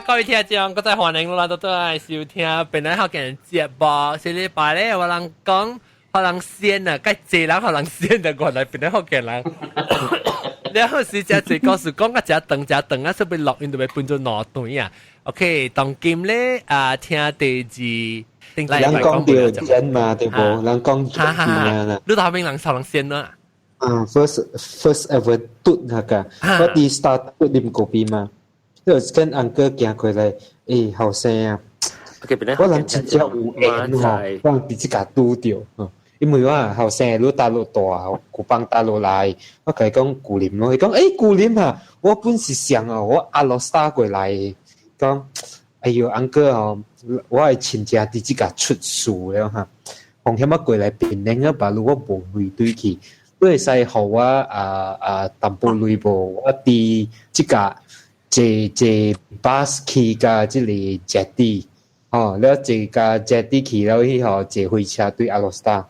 各位聽眾，閣再歡迎咱都來收聽本來福建節目。上禮拜咧，我人講，予人先啊，該濟人予人先的過來，本來福建人。然後是真濟故事講甲誠長誠長啊，所以錄音就欲分做兩段啊。OK，當今咧啊，聽第二，人講著真嘛，對無？人講哈哈哈，你頭邊人受人先啦。啊，first ever 嘟那個，我佇 start 嘟啉咖啡嘛，就跟 uncle 行過來，欸，後生啊，我人真正有緣吼，我人直接共拄著，因為我後生你大陸大，古邦大陸來，我共伊講舊林咯，伊講欸舊林啊，我本是想哦，我阿羅沙過來，講，哎喲，uncle 哦，我的親戚直接共出事了哈，風險啊過來檳城啊，把如果無匯對去。你會使予我啊啊淡薄鐳無？我佇這個坐坐 bus 去共這個 jetty，吼，了坐共 jetty 去了以後坐火車對阿羅斯達。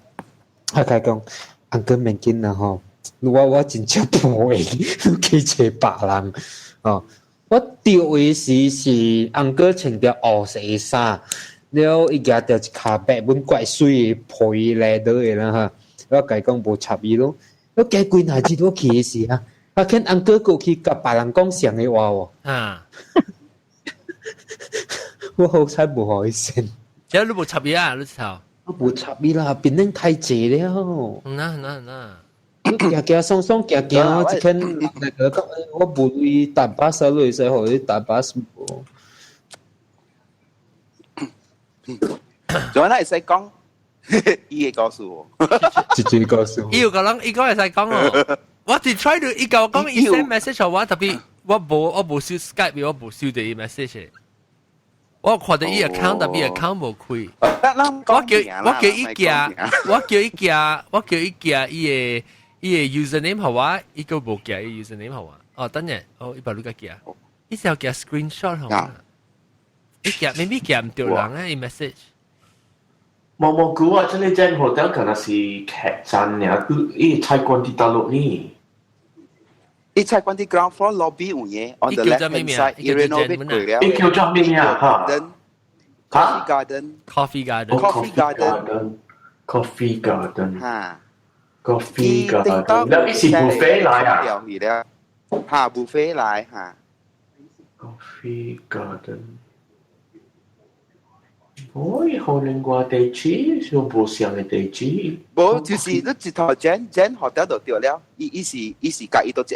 我共伊講，uncle 免緊啦吼，我真正無閒，你去揣別人，吼。我著位時是 uncle 穿著烏色的衫，了伊舉著一跤白本怪媠的皮 leather 的啦哈。我共伊講無插伊咯，我加幾若日我去的時啊，我見 uncle 過去共別人講相的話喎。啊！我好彩無予伊先。這你無插伊啊？你頭？我無插伊啦，變恁太濟了。嗯呐呐呐！行行爽爽行行，一間那個講，我無鐳搭巴士，你會使予伊搭巴士無？仲有會使講。伊會告訴我，直接告訴我。伊有個人，伊講會使講哦。我只 try to 伊共我講，伊 send message 我，tapi 我無收 Skype，我無收到伊 message。我看到伊 account，tapi account 無開。我叫伊寄，我叫伊寄，我叫伊寄伊的 username 予我，伊閣無寄伊 username 予我。哦，等陣，哦，伊把你個寄，伊是要寄 screenshot 予我。伊寄，maybe 寄毋著人啊，伊 message。無無久啊，這個間 hotel 可能是客棧爾，伊菜館佇佗落呢？伊菜館佇 ground floor lobby 有影，on the left hand side，伊 renovate 過了。伊叫做咩名哈？Coffee Garden。 Coffee Garden。 Coffee Garden。 Coffee Garden。哈。 Coffee Garden。那伊是 buffet 來啊？哈，buffet 來哈。 Coffee Garden。哦，可能我地址是無相的地址。無，就是你一頭 Jen Jen hotel 就對了。伊是佮伊都一個，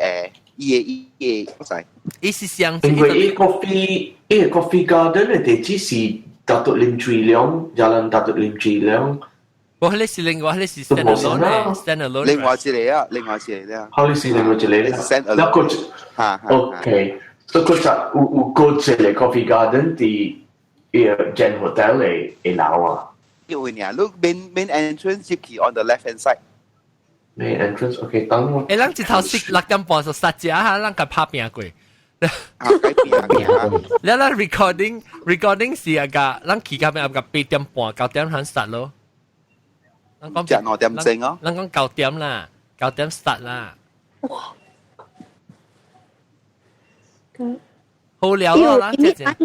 伊的我知。伊是相。因為伊 coffee 伊個 Coffee Garden 的地址是 Datuk Lim Chui Leong， Jalan Datuk Lim Chui Leong。我彼是另外，彼是 stand alone 咧，stand alone。另外一個啊，另外一個啊。好，你是另外一個。 stand alone。那個，哈，OK，所以個就有個一個 Coffee Garden 佇伊個 Jen Hotel 的樓啊。因為呢，你 main entrance 入去 on the left hand side。 Main entrance，OK，等我。欸，咱一頭食6點半就殺食哈，咱共拍拚過。啊，改變啊！了咱 recording 是啊個，咱去到邊啊個8點半9點響殺咯。咱講 2點鐘哦。咱講九點啦，九點殺啦。哇！好了咯，咱這這。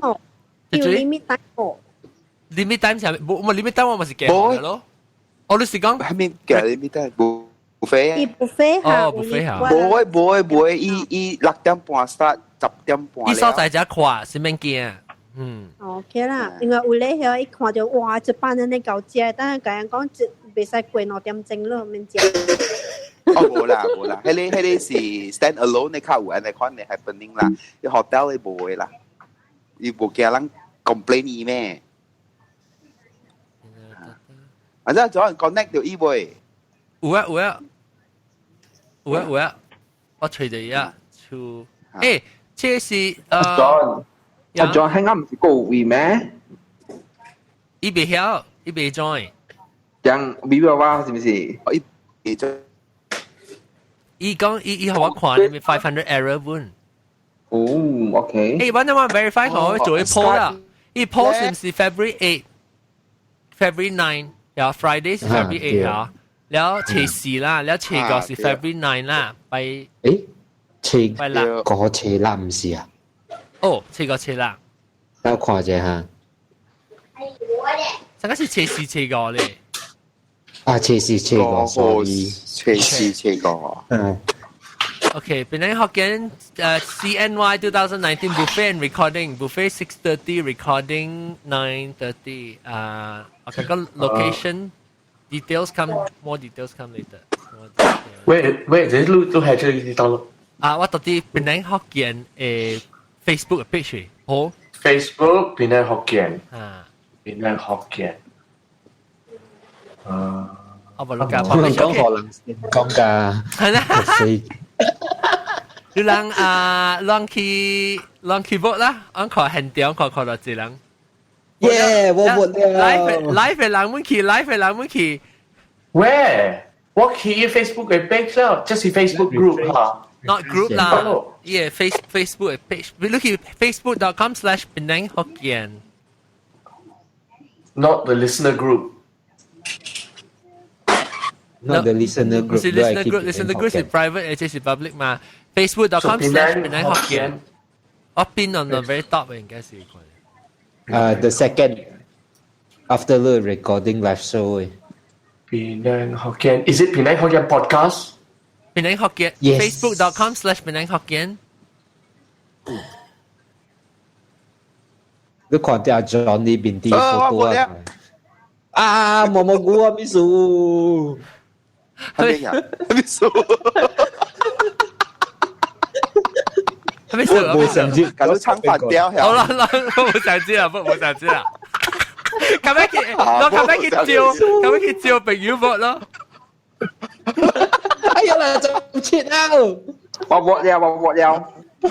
有 limit time 哦。 limit time 是無，無 limit time 我咪是計咯。哦，你是講？係咪計 limit time？ buffet 伊 buffet 哦，buffet 嚇。無會無會無會，伊伊6點半 start，10點半。伊所在遮看是免驚。嗯。 OK 啦，因為有咧遐一看就哇，一班人咧夠食，但係共人講一袂使過2點鐘咯，免食。哦，無啦無啦，彼個是 stand alone 的較有按呢款的 happening 啦，伊 hotel 的無的啦，伊無驚人 complain 伊咩？啊，這早 connect 到伊未？有啊有啊有啊有啊，我揣著伊啊，出欸，這是阿 John 香港毋是閣有位咩？伊袂曉，伊袂 join。講微微話是毋是？伊袂 join。伊講伊伊予我看你500 error 本。哦，OK。欸，我陣 verify 好做一 post 啦，伊 post 是毋是 February 8、February 9，然後 Friday 是 February 8 啊，了初四啦，了初五是 February 9 啦，拜。欸，初拜六個初六毋是啊？哦，初五初六。等我看者哈。上個是初四初五咧。啊，初四初五，sorry。初四初五。嗯。 Okay, Penang Hokkien CNY 2019 buffet and recording. Buffet 6:30, recording 9:30. Okay, 個 location details come, more details come later. More details. 喂喂，這路都係這個當咯。啊，我到底 Penang Hokkien 誒 Facebook 嘅 page 好。 Facebook Penang Hokkien。啊。 Penang Hokkien。啊。我冇錄可能講可能講㗎。係啦。死。你人啊，人去 vote 啦，我看現場看看到一人。耶！我 vote 了。 live 嘅人們去，live 嘅人們去。喂，我去 Facebook 嘅 page 啦，這是 Facebook group 哈。 Not group 啦，yeah, Facebook 嘅 page。你去 facebook.com/PenangHokkien。 Not the listener group. Not the listener group. 是 listener group, listener group 是 private，而且是 public 嘛。Facebook.com/PenangHokkien。我邊 on the very top 應該是。 The second after the recording live show. Penang Hokkien. Is it Penang Hokkien podcast? Penang Hokkien. Yes. Facebook.com/PenangHokkien。你看到阿 John 呢邊啲 photo 啊？啊，毛毛菇啊，秘書。係咩啊？秘書。係咪數？冇想知，搞到撐飯雕。好啦啦，我冇想知啦，冇想知啦。咁樣去，我咁樣去照，咁樣去照朋友 vote 咯。哎呀啦，就切啦！我 vote 了，我 vote 了。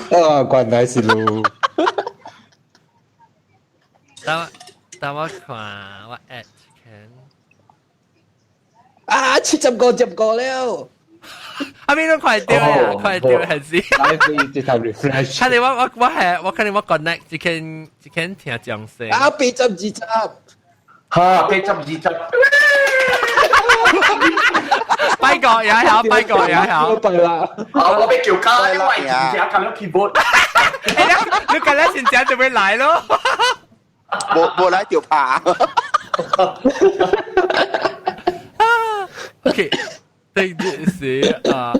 啊，關大事咯。等等我看，我 at can。啊，70個接過了。阿邊都快掉啊，快掉還是？來可以直頭 refresh。睇你我我我係我肯定我 connect，只肯只肯聽掌聲。啊，82。嚇，82。拜個也好，拜個也好。拜啦。啊，我被叫卡，因為而家撳咗 keyboard。你今日先正就會來咯。冇冇來就怕。 OK。對對是啊，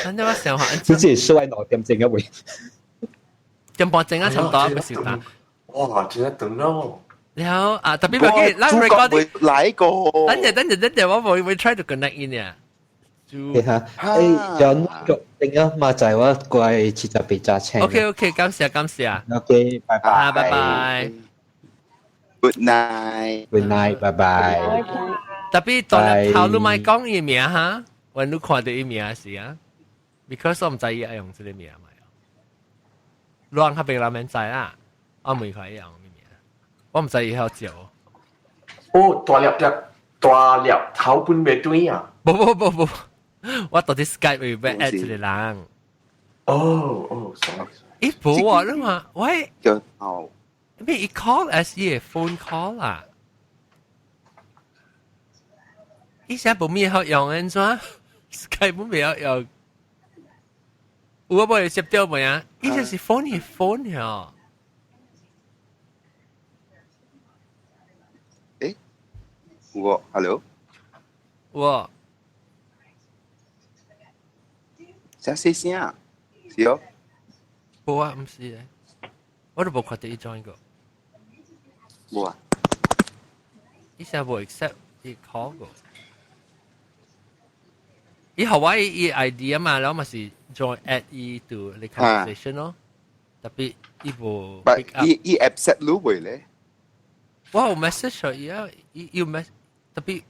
反正我想下，自己室外2點鐘一位，點半鐘啊，差唔多個時間。哇！真係等咯。然後啊，特別我記，咱 recording 來個。等陣等陣等陣，我會會 try to connect in 啊。係哈，誒，有定啊，嘛就係我過去78揸車。 OK OK，感謝感謝。 OK，拜拜。啊，拜拜。 Good night。 Good night，拜拜。特別當日頭你咪講伊名哈，when 你看到伊名時啊，because 我唔知伊愛用這個名嘛。亂較別人免知啦，我唔看伊用咩名，我唔知伊曉照。哦，大粒粒大粒頭本未對啊！無無無無，我到底 Skype 會要 add 一個人。哦哦，sorry。伊無啊，你嘛，喂，叫哦，咩？伊 call as 伊個 phone call 啊？以前無咩好用安怎？Skype 冇好用，有我無會接到未啊？以前是 phone 係 phone 呀。誒，有，hello。我。聲細聲啊，是哦。無啊，毋是咧，我都無看到伊 join 過。無啊。以前無 accept 伊 call 過。伊予我伊 ID 啊嘛，然後嘛是 join add 伊 to the conversation 咯。特別伊無 pick up。伊伊 accept 你未咧？我有 message 伊啊，伊有 mess，特別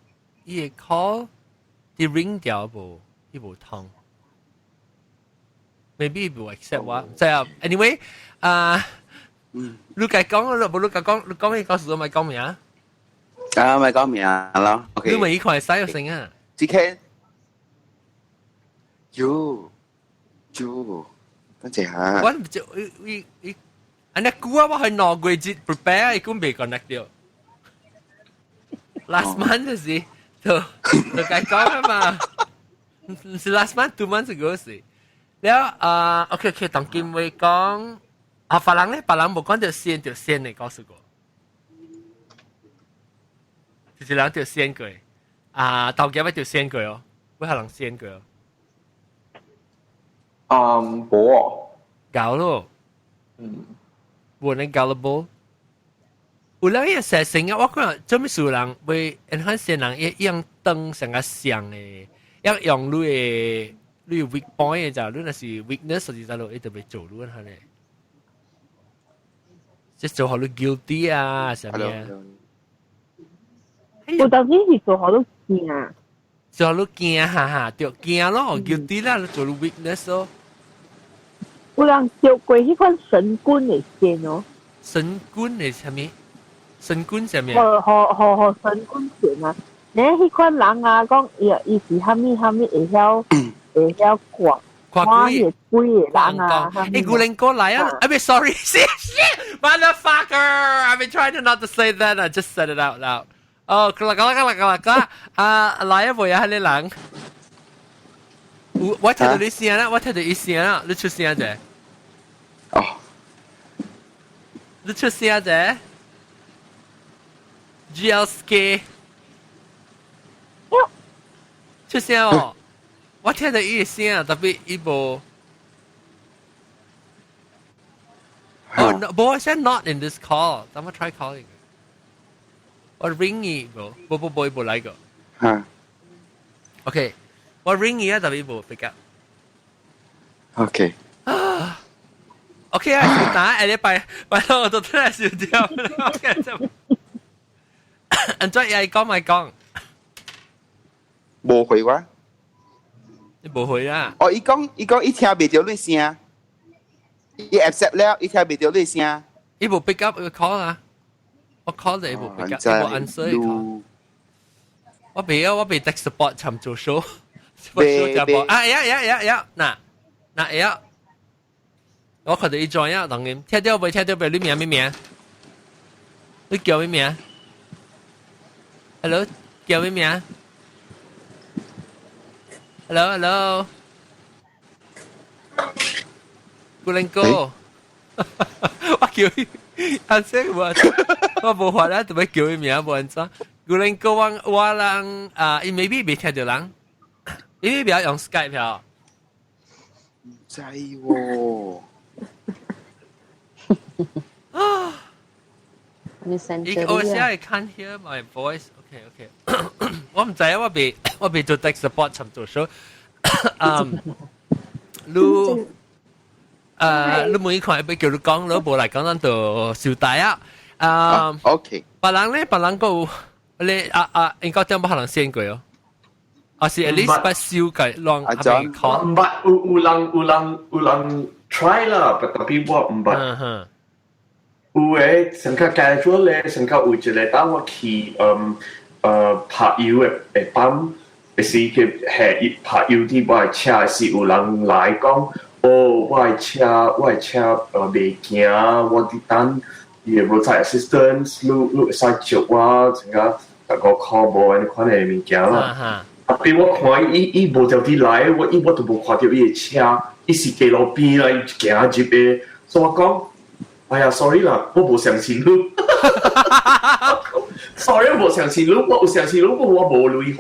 伊會 call，啲 ring 掉無，伊無通。Maybe 無 accept 我，唔知啊。Anyway，啊，你該講咯，無你該講，你講伊講時我咪講名。啊，咪講名咯。OK。你咪伊看會使有聲啊？這個。喲喲，等陣下。我唔知，伊伊安尼久啊，我係2個月 prepare，伊根未 connect 到。Last month 就是就就該講啊嘛，唔是 last month 2 months ago 是。了啊，OK OK，當今會講，啊，別人咧，別人無講著線著線的告訴過，就是人著線過，啊，頭家欲著線過哦，欲予人線過哦。嗯，無。搞咯，無能 gullible。有人伊寫成啊，我看做咩事人會 enhance 人伊用燈成個像的，要用你的你的 weak point 的就，你若是 weakness 就知道伊特別做你哈咧。即做予你 guilty 啊，啥物啊？有當時是做予你驚，做予你驚哈哈，對驚咯，guilty 啦，做你 weakness 咯。有人著過彼款神棍的線哦。神棍的啥物？神棍啥物？予予予神棍線啊！你彼款人啊，講伊伊是啥物啥物會曉看。看鬼鬼的人啊！欸，古靈哥來啊！I mean, sorry, shit, motherfucker! I've been trying to not to say that. I just said it out loud. 哦，啦啦啦啦啦啦！啊，來啊，未啊，彼个人。我聽到你聲啦，我聽到伊聲啦，你出聲者？哦。你出聲者？GLK。出聲哦！我聽到伊聲，tapi 伊無。Oh no, 無，I said not in this call. 等我 try calling. 我 ring 伊無，無無無伊無來過。嚇。 OK，我 ring 伊啊，tapi 無 pick up。 OK。啊。OK 啊，小打下禮拜，拜託我都真係笑掉。OK 就，安怎伊講咪講？無回我。你無回啊？哦，伊講伊講伊聽袂著你聲，伊 accept 了，伊聽袂著你聲。伊無 pick up 個 call 啊，我 call 你伊無 pick up，伊無 answer 伊 call。我袂啊，我袂 tech support 尋做 show，做 show 就無啊呀呀呀呀，嗱嗱呀，我看到伊 join 啊，當然聽到未？聽到未？你名咩名？你叫咩名？Hello，叫咩名？Hello，Hello，古靈哥，我叫伊，阿聲我我無法啦，特別叫伊名無按怎。古靈哥我我人啊，伊 maybe 未聽到人，伊 maybe 用 Skype 票。唔知喎。啊！你 send 我現在 can't hear my voice. OK OK，我唔知啊，我未我未做 tech support 尋做 show。嗯，你誒你每看欲叫你講，你無來講咱就小弟啊。啊，OK。別人咧，別人個你啊啊，應該點無可能先過哦。啊是 at least 捌修改亂阿張 call。毋捌有有人有人有人 try 啦，tapi 我毋捌。有誒，上較 casual 咧，上較有一個當我去嗯拍油的的泵，是去下拍油佇我的車是有人來講，哦，我的車我的車袂行，我佇等伊的 roadside assistance，你你會使接我，成個十五箍無按呢款的物件啦。啊，比我看伊伊無條佇來，我伊我都無看著伊的車，伊是街路邊啦，伊行入的，所以我講。哎呀，sorry 啦，我無相信你。sorry，我無相信你，我有相信你，我無鐳予你。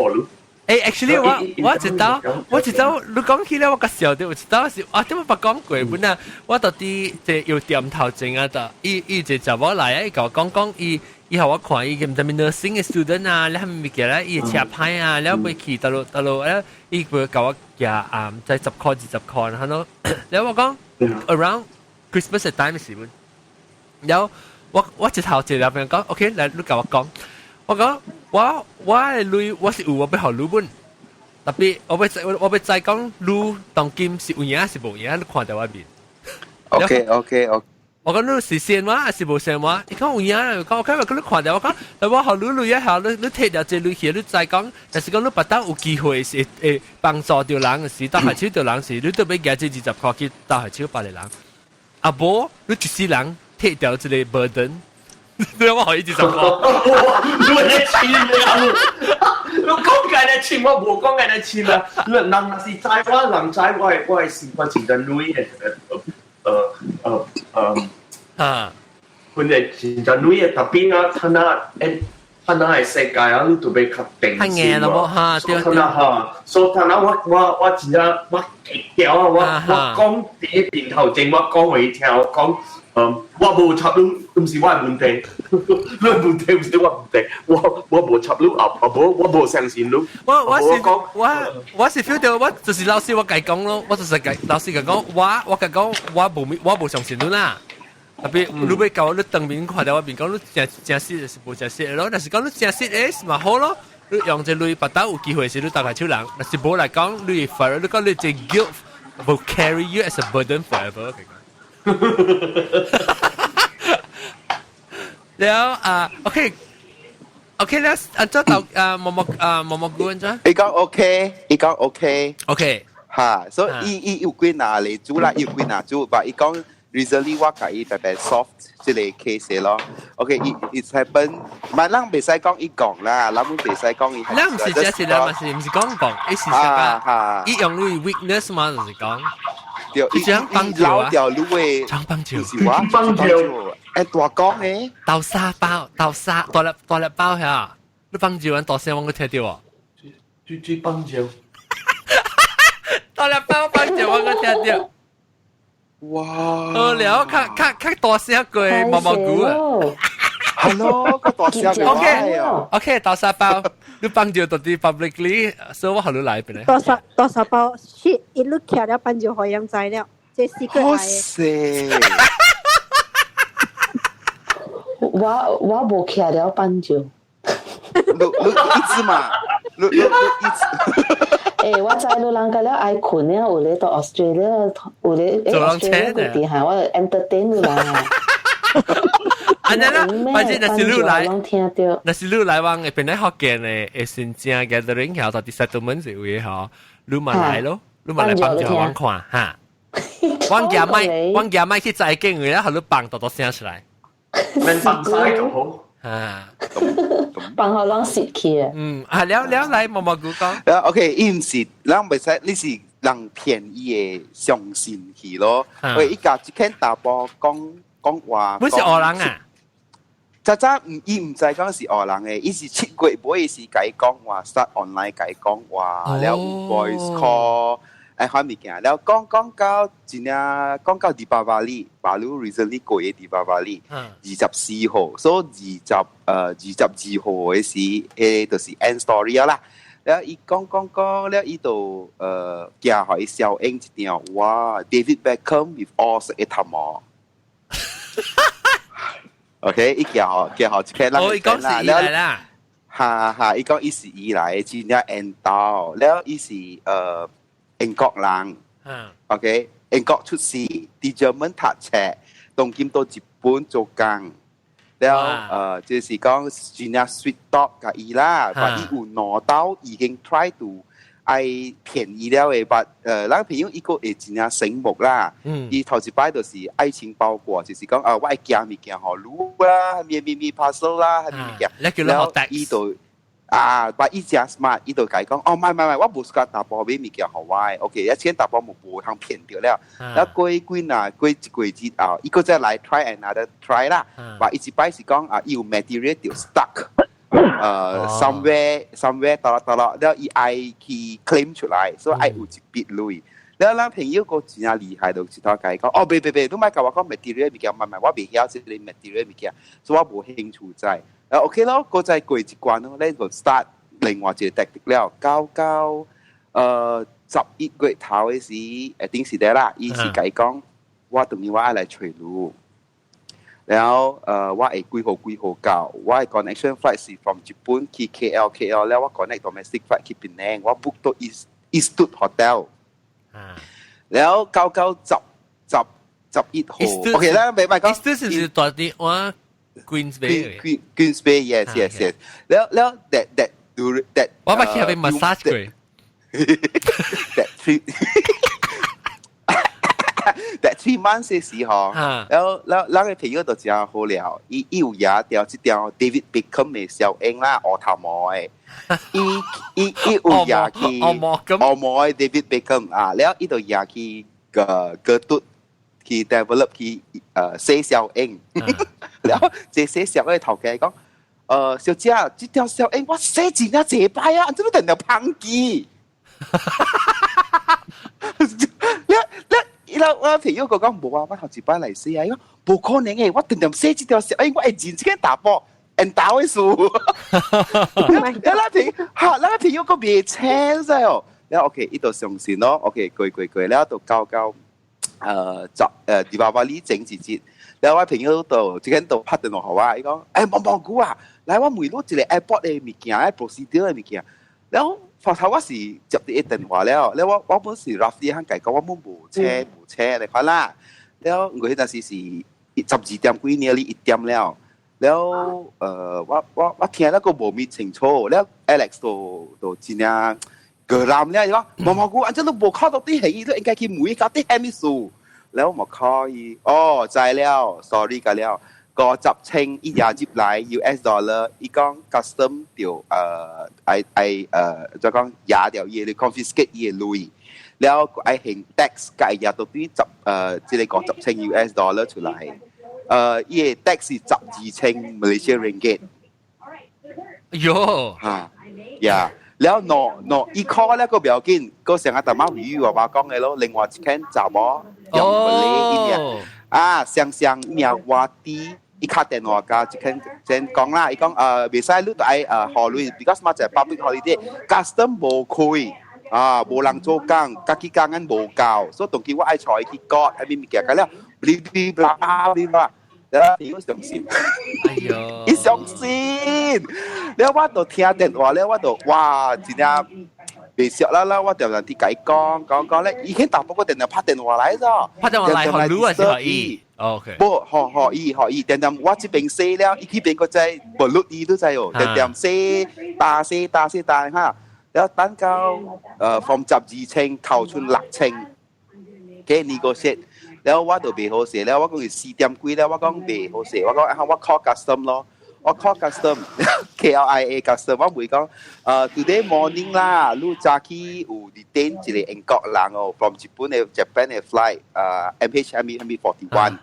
誒，actually 我我知道，我知道，你講起來我較笑啲，我知道是啊，點解捌講過本啊？我到底這有點頭前啊，就伊伊一查某來啊，伊共我講講，伊伊予我看伊個毋知咩 nursing 的 student 啊，了啥物物件咧，伊車歹啊，了欲去佗落佗落，了伊會共我寄啊，在十箍二十箍，然後了我講 around Christmas time 時陣，了我我一頭一個朋友講，OK，來你共我講。我講我我的鐳我是有我欲予你本，tapi 我欲我欲知講你當今是有影是無影，你看著我面。 OK。我講你是騙我還是無騙我？伊講有影，講我講你看著我講，但我予你鐳一下，你你提著這鐳去，你知講，但是講你別當有機會是會幫助著人時，搭下手著人時，你都欲舉這20箍去搭下手別個人。啊無，你一世人提著這個 burden。對我予伊20箍。你咧錢啊！你講緊咧錢，我無講緊咧錢啊！人若是知我，人知我係我係習慣真正鐳的，呃呃呃。啊，本來真正女嘅，特別啊，他那誒，他那係世界啊，你特別較定較硬咯哈，對對。哈，所以他那我真正我極屌啊，我講佇鏡頭前，我講予伊聽，我講，我無插你，毋是我的問題，你的問題毋是我問題，我無插你，啊啊無，我無相信你。我是 feel 到，我就是老師我共伊講咯，我就是共老師共講，我共伊講，我無相信你啦。特別你欲共我你當面看著我面講你誠誠實就是無誠實咯，若是講你誠實的嘛好咯，你用這鐳別兜有機會時你搭開手人，若是無來講你反而你講你這 guilt will carry you as a burden forever。了啊，OK OK 了，按怎到啊毛毛啊毛毛菇按怎？伊講 OK，伊講 OK。 OK。哈，所以伊伊有幾若例子啦，伊有幾若組，但伊講。recently 我共伊白白 solve 這個 case 咯。OK，it happen，唔係咱袂使講伊講啦，咱們袂使講伊。咱毋是這是咱嘛是毋是講講，伊是啥個？伊用你 weakness 嘛，就是講。對，伊想幫助啊。掉你的，想幫助。是我幫助。欸，大講的。豆沙包，豆沙大粒大粒包遐，你幫助阮大聲，我聽著無？最最幫助。大粒包幫助我閣聽著。哇！好了，較較較大聲過毛毛菇啊！係咯，較大聲過。 OK OK，豆沙包，你放照到啲 publicly，所以我予你來邊咧。豆沙包，是一路徛了放照予人知了，這四個來。好我無徛了放照。你你一直嘛？你你你一直。欸，我知你人個了愛睏了，有咧到 Australia，有咧欸 Australia 個底下，我 entertain 你人啊。按呢啦，反正若是你來，若是你來往本來福建的會新正 gathering 曉到佇 settlement 是有的吼，你嘛來咯，你嘛來幫助阮看哈。阮驚莫，阮驚莫去齋景位，予你放大大聲出來。免放晒就好。啊，放予攏蝕去啊！嗯，啊了了來毛毛菇講。啊，OK，伊毋是，咱袂使，你是人騙伊的相信去咯。喂，伊共一間查埔講講話。不是烏人啊？早早毋，伊毋知講是烏人的，伊是7月尾是共伊講話，start online 共伊講話，了有 voice call，哎，款物件，了講講到真正講到迪巴巴里，巴魯 recently 過的迪巴巴里，24號，所以22號的時，彼就是 end story 啦。了伊講講講，了伊就寄予伊小英一張，哇，David Beckham with 烏色的頭毛。OK，伊寄予寄予一個人哦，伊講是伊來啦。哈哈，伊講伊是伊來，真正緣投，了伊是英國人。OK，英國出世，佇日本讀冊，當今到日本做工。了就是講真正 sweet talk 共伊啦，但伊有兩道已經 try to 愛騙伊了的，但咱朋友伊閣會真正醒目啦。伊頭一擺就是愛情包裹，就是講啊，我愛寄物件予你啦，咩咩咩 parcel 啦，啥物物件。了伊就啊，但伊誠 smart，伊就共伊講，哦，莫莫莫，我無需要查埔買物件予我的，OK，一千查埔無無通騙著了。了過幾若過一個月後，伊閣再來 try another try 啦。但伊一擺是講啊，伊有 material 著 stuck，somewhere somewhere 噠啦噠啦，了伊愛去 claim 出來，所以愛有一筆鐳。了咱朋友閣真正厲害，就一頭共伊講，哦，別別別，你莫共我講 material 物件，毋毋，我袂曉這個 material 物件，所以我無興趣知。啊，OK 咯，閣再過一關咯，你就 start 另外一個 tactic 了，到到11月頭的時，頂時咧啦，伊是共伊講，我當然我愛來揣你，然後我會幾號幾號到，我的 connection flight 是 from 日本去 KL，KL 了我 connect domestic flight 去檳城，我 book 到 Eastwood Hotel，然後到到11號，OK 啦，袂歹講。 Eastwood 是毋是蹛佇我 Queens Bay？ Queens Bay, yes, yes, yes. 了了，that that do that。我捌去彼邊 massage 過。 That 3 months 的時候，了了，咱的朋友就誠好了，伊伊有攑著這張 David Beckham 的小影啦，烏頭毛的。伊伊伊有攑去烏毛咁烏毛的 David Beckham 啊，了伊就攑去個個嘟去 develop 去洗痟英，然後這洗痟嘅頭家講，小姐，這條痟英我洗真正濟擺啊，這都定條芳記。你你伊拉我朋友個講無啊，我頭一擺來洗啊，伊講無可能嘅，我定定洗這條痟英，我會認這個查埔緣投的事。你那朋哈，那朋友個袂清咗哦。然後 OK，伊就相信咯，OK，過過過，然後就到到十迪巴巴里前一日，然後我朋友就這間就拍電話予我，伊講，毛毛菇啊，來我問你一個 airport 的物件，procedure 的物件，然後發頭我是接到電話了，然後我本是 roughly 肯計講，我本無車無車你看啦，然後我彼陣時是12點幾 nearly 1點了。然後我聽那個無咪清楚，然後 Alex 就真正個男了，伊講毛毛菇，按這都無考到啲係，伊都應該去問到底係咩事。然後我考伊，哦，知了，sorry 個了，50千伊也入來 US dollar，伊講 custom 就愛愛就講壓掉伊的 confiscate 伊的鐳，然後愛還 tax，佮壓到對十這個50千 US dollar 出來。伊個 tax 是12千 Malaysia ringgit。喲，嚇，呀，然後喏喏，伊 call 咧個不要緊，個成日大媽語話話講嘅咯，另外一間查某用馬來伊名，啊，雙雙名瓦蒂，伊敲電話佮一間先講啦，伊講袂使你都愛予鐳，because 嘛就 public holiday，custom 無開。啊，無人做工，家己工人無夠，所以當今我愛帶伊去 court，啥物物件，了，哩哩啦哩啦，然後伊相信，哎呦，伊相信，了我就聽電話了，我就哇，真正袂熟啦啦，我就人哋共伊講講講咧，以前查埔個電話拍電話來咗，拍電話來予你還是予伊？OK，無，予予伊予伊，定定我這邊洗了，伊彼邊閣再無錄伊都知哦，定定洗打洗打洗打哈。然後等到from 12千扣出6千，給你個說，然後我就袂好勢，然後我講是4點幾了，我講袂好勢，我講啊我 call custom 咯，我 call custom KLIA custom，我問講today morning 啦，你早起有 detain 一個英國人哦，from 日本的 Japan 的 flight MH M M 41，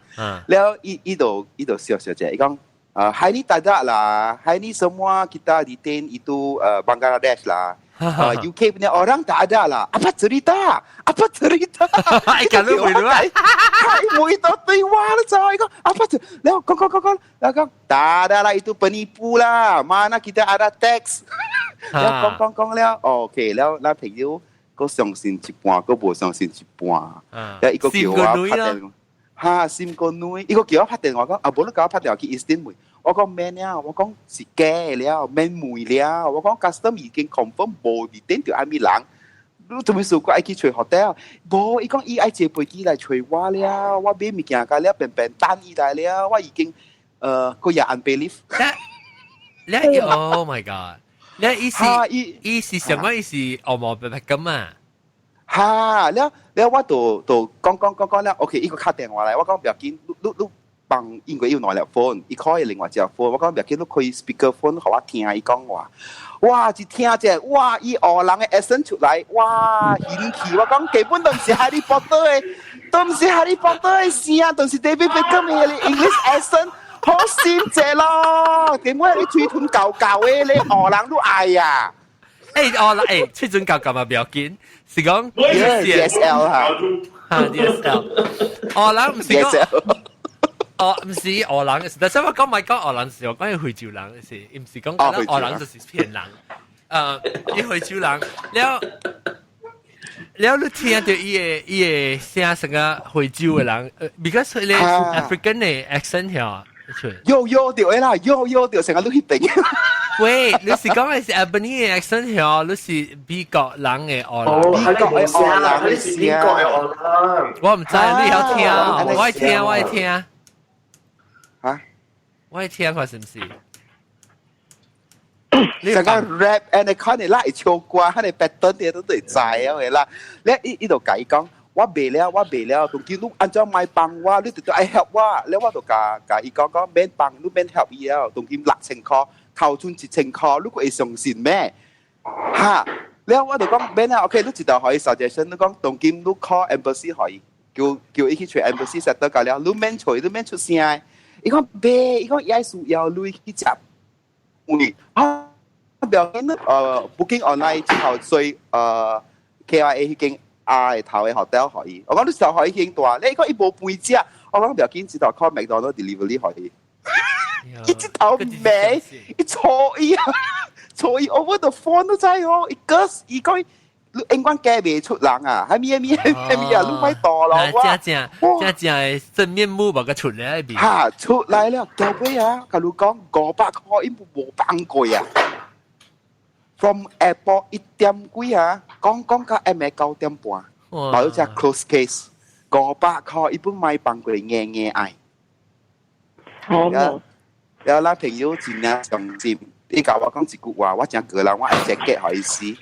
然後伊就笑笑者，伊講hari ni tak ada lah, hari ni semua kita detain itu Bangladesh lah. UK punya orang tak ada lah. Apa cerita? Apa cerita? 哎，講你回來，係每到對話了，就係講apa tu? 然後講講講講，然後講tak ada lah itu penipu lah. Mana kita ada tax? 然後講講講了，OK 了，咱朋友閣相信一半，閣無相信一半。然後伊閣叫我拍電話，哈，心個女，伊閣叫我拍電話講，啊，無你叫我拍電話去 Eastin 問。我講免了，我講是假了，免問了。我講 custom 已經 confirm 無 detain 著啥物人，你做咩事我愛去揣 hotel？無，伊講伊愛坐飛機來揣我了，我買物件甲了，便便等伊來了，我已經個也 unbelief。你 Oh my god！你意思意思什麼意思？烏毛白白咁啊？哈，了了我就就講講講講了，OK，伊閣敲電話來，我講不要緊，你你你。幫因為有兩粒 phone，伊開另外一隻 phone，我講不要緊，你開 speaker phone，予我聽伊講話。哇！一聽者，哇！伊烏人的 accent 出來，哇！引起我講基本都毋是 Harry Potter 的，都毋是 Harry Potter 的聲，都是 David Beckham 的 English accent，好心者咯。點解你喙唇厚厚的，你烏人都愛啊？欸，哦啦，欸，喙唇厚厚嘛不要緊，是講 DSL 哈，哈 DSL，烏人毋是講。哦，毋是烏人，但是我講咪講烏人是我講惠州人是，毋是講講烏人就是騙人。伊惠州人，了了你聽著伊的聲成個惠州的人，because 佢咧 African 的 accent 曉。有有對啦，有有對，成個你彼邊。喂，你是講的是 Albany 的 accent 曉，你是美國人的烏人？美國的烏人，你是美國的烏人。我毋知，你曉聽，我愛聽，我愛聽。嚇？我愛聽看是毋是？成個 rap and 你看你啦，會唱歌，佢哋 pattern 啲都會知啊嘅啦。你伊伊就共伊講，我袂了，我袂了，當今你按怎莫幫我，你就愛 help 我。了我就共共伊講講，免幫，你免 help 伊了。當今6千箍，扣剩1千箍，你閣會相信咩？哈！了我就講免啊，OK，你一道予伊 suggestion，你講當今你 call embassy 予伊。叫叫伊去揣 embassy settle 夠了，你免揣，你免出聲。伊講袂，伊講伊愛需要鐳去食飯。啊，不要緊，booking online 之後，所以KIA 彼間 R 頭的 hotel 予伊。我講你時候予伊間大，你講伊無飯食，我講不要緊，直頭 call McDonald delivery 予伊。伊這頭罵，伊吵伊啊，吵伊 over the phone 都知哦，伊個伊講。你永遠嫁袂出人啊！係咪咪係咪啊？你咪多咯！正正正正的真面目無個出來邊。哈，出來了，到尾啊！共你講500塊，伊無放過啊！From airport 1點幾啊，講講到暗暝9點半，包只 close case，500塊伊本買放過硬硬愛。好。然後咱朋友真正上心，伊共我講一句話，我真個人我會直接予伊死。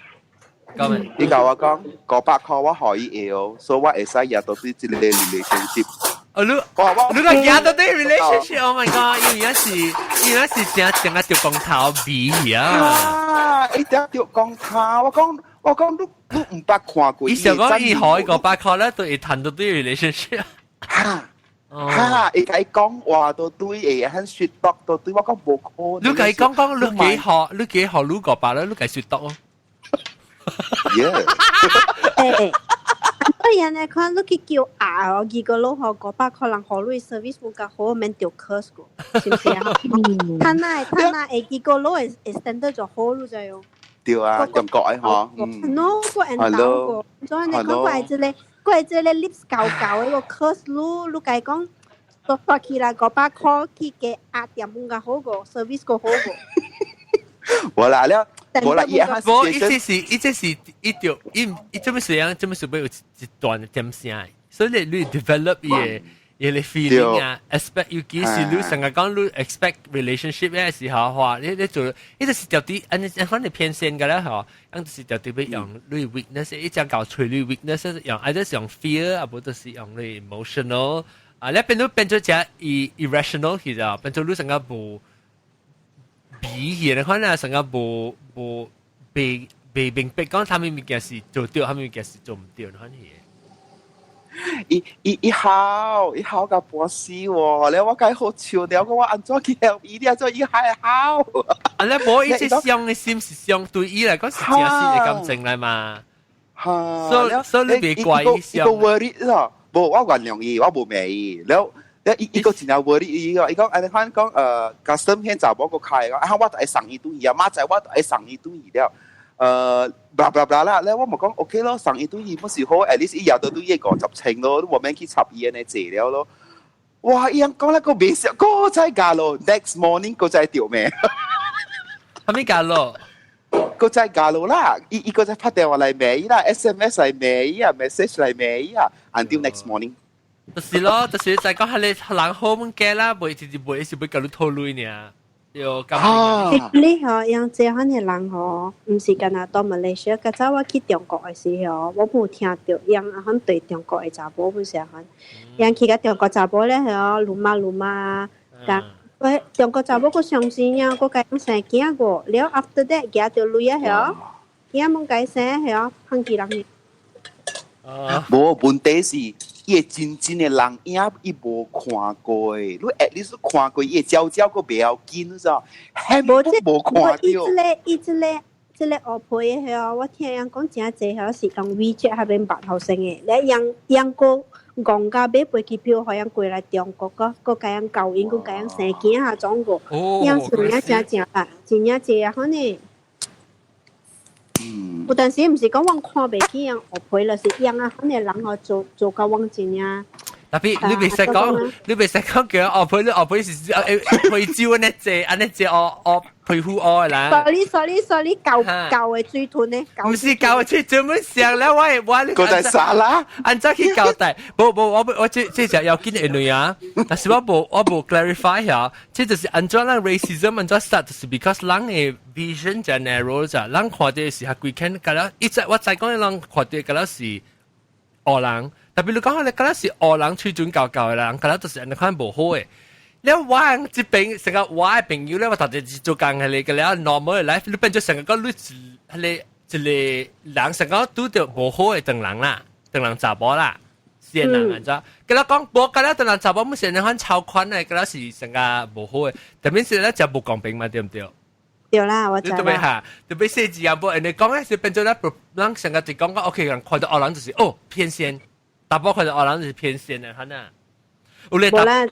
伊共我講500塊我予伊會，所以我會使贏到對這個 relationship。哦，你你個贏到對 relationship，Oh my god！因為是因為是正正啊，著光頭味啊！啊，伊正著光頭，我講你毋捌看過。伊想講伊予伊500塊咧，都會談到對 relationship。哈哈，伊共伊講話都對，會很說得都對，我講無可能。你共伊講講，你幾學？你幾學？你500咧？你共說得哦。 Yeah。誒，對人來看，你去叫啊，哦，二個老予500塊人予你 service 無較好，免著 curse 過，是毋是啊？他那會幾個老會 standard 就好，你知哦。對啊，中國的嗬。喏，我緣投過，所以你講我這個 lips 厚厚的個 curse 你，你共伊講，發起來500塊去加壓店較好過，service 較好過。無啦了，無啦，伊無，伊這是伊這是伊著伊伊做咩事樣？做咩事要有一段點聲，所以你 develop 伊的伊個 feeling 啊，expect 尤其是你成日講你 expect relationship 的時候話，你做，伊就是著佇按呢按款偏線個啦吼，按就是著佇欲用你 weakness，伊只搞揣你 weakness，用either 是用 fear，啊無就是用你 emotional，啊，你變到變做只 irrational 去就，變做你成個無。比起你看啊，成個無無袂袂明白講他們物件是做對，他們物件是做毋對，你看起。伊伊伊好，伊好甲半死喎！了我該好笑，了我按怎去help 伊？你按怎伊還好？啊，你無伊這傷的心是傷，對伊來講是真實的感情來嘛。哈，所以你別怪伊傷。伊個 worry 咯，無我原諒伊，我無罵伊了。伊伊個真正 worry，伊講伊講，按呢款講custom 彼查某閣開講，啊我就愛送伊轉去啊，明仔載我就愛送伊轉去了。Blah blah blah 啦，咧我咪講 OK 咯，送伊轉去不是好，at least 伊也都對伊50千咯，你無免去插伊按呢濟了咯。哇！伊樣講咧個袂笑，閣再加咯，next morning 閣再著罵。啥物加咯？閣再加咯啦！伊伊閣再拍電話來罵伊啦，SMS 來罵伊啊，message 來罵伊啊，until next morning。就是咯，就是就講係你人好物件啦，袂直接袂是袂共你討論爾。對，咁你吼，用這款的人吼，毋是干焦佇馬來西亞，較早我去中國的時候，我無聽著用啊款對中國的查某本是款，用去共中國查某咧吼，魯媽魯媽，共喂中國查某閣相信啊，閣共生囝個，了 after that 舉著鐳啊吼，囝罔共生吼，放棄人。無問題是，伊個真正的人影伊無看過，你 at least 看過伊會焦焦閣袂要緊，你知道？無這無看著。伊這個烏皮的吼，我聽人講誠濟吼是用 WeChat 彼邊捌後生的，咧養養個戇甲買飛機票，予人過來中國，閣閣共人交𪜶，閣共人生囝啊種個，樣是真正正啊，真正濟啊，款呢。有陣時毋是講我看袂起人烏皮，就是養啊，款的人吼做做甲我真正。特別你袂使講，你袂使講叫烏皮，你烏皮是非洲按呢濟，按呢濟烏烏皮膚烏的人。 Sorry sorry sorry，舊舊的水豚呢？毋是舊的水豚，做乜上咧？我我你。閣在沙拉，按怎去交代？無無，我我這這隻要緊的類啊，但是我無 clarify 下，這就是按怎咱 racism 按怎 start，就是 because 人的 vision 就 narrow 咋，人看著是較規間，敢若一直我知講人看著敢若是烏人。特別你講你敢若是烏人水準厚厚的人，敢若就是按呢款無好的。了我這邊成個我的朋友咧，我頭一做工係個了 normal life，你變做成個講你係個一個人成個拄著無好的唐人啦，唐人查某啦，線人啊，知？佮咱講，無佮咱等人查某本線人款超寬的，佮咱是成個無好的，特別是咱食無公平嘛，對毋對？對啦，我知啦。特別哈，特別細緻啊，無人哋講咧是變做咱人成個就講講 OK，人看到黑人就是哦偏線，查某看到黑人就是偏線的，哈呐。有咧，無啦，是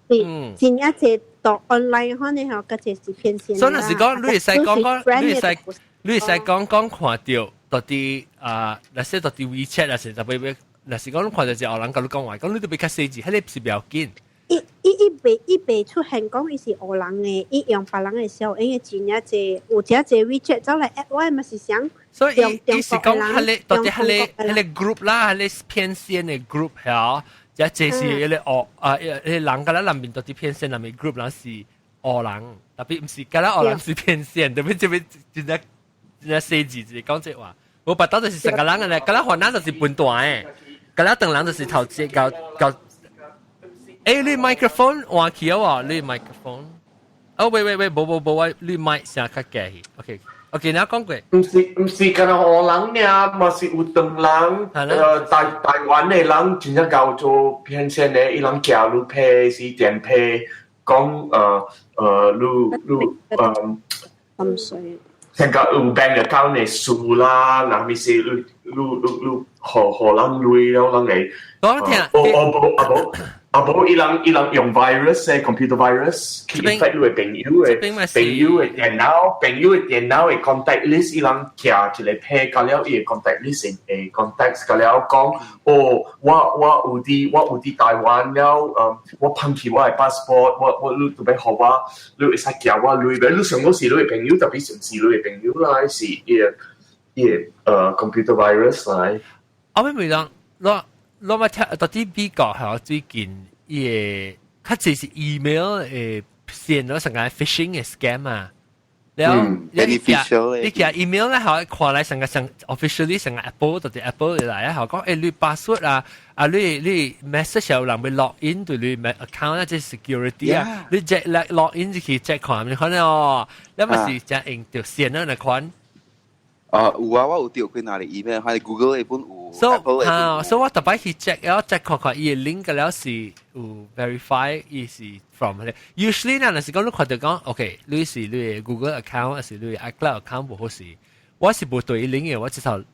真正濟讀 online 可能吼，較濟是偏線。所以若是講，你會使講講，你會使講講看著到底啊，若是到底 WeChat 啊，是特別若是講你看著一個黑人共你講話，講你都欲較細緻，彼個是不要緊。伊袂出現講伊是黑人的，伊用別人的小，因為真正濟有真濟 WeChat 走來 add 我嘛是想。所以伊是講彼個到底彼個 group 啦，彼個偏線的 group 嚇，這是彼個黑啊，彼個人佮咱內面到底偏線內面 group 人是黑人，特別毋是佮咱黑人是偏線，特別這邊真正真正細緻一個講這話，無白到就是成個人的咧，佮咱雲南就是笨蛋的，佮咱唐人就是頭一搞搞。欸，你 microphone 換去啊？你 microphone？哦，喂喂喂，無無無，我你麥聲較低去。OK，OK，你講過。毋是，干焦黑人爾，嘛是有唐人，台灣的人真正𠢕做騙線的，伊人寄你批是電批，講你咁水。成個有 bank account 的數啦，若咪是你你你你予予人鐳了，人會。講聽。哦哦無啊無。啊無，伊人用 virus 的 computer virus 去 infect 你的朋友的朋友的電腦，朋友的電腦的 contact list，伊人寄一個批佮了伊的 contact list 的 contacts 佮了講，哦，我有佇台灣了，我放棄我的 passport，我你著欲予我，你會使寄我鐳，你想講是你的朋友，特別是毋是你的朋友啦，是伊的 computer virus 來。後尾咪講，我我聽到底美國係最近伊個較濟是 email 的騙咗成個 phishing 的 scam 啊。了你寄 email 咧，係看來成個成 officially 成個 Apple 就是 Apple 來啊，係講你 password 啊，啊你 message 有人欲 log in 對你 account 啊，這 security 啊，你 check log in 就去 check 看，你看哦，你咪是真用著線啊那款。啊，有啊，我有著幾若個 email，還是 Google 的本有，so 啊，所以我逐擺去 check，了 check 看看伊的 link 了是有 verify 伊是 from 咧。Usually 呢，若是講你看著講，OK，你是你的 Google account 還是你的 iCloud account 無好勢，我是無對 link 的，我直頭入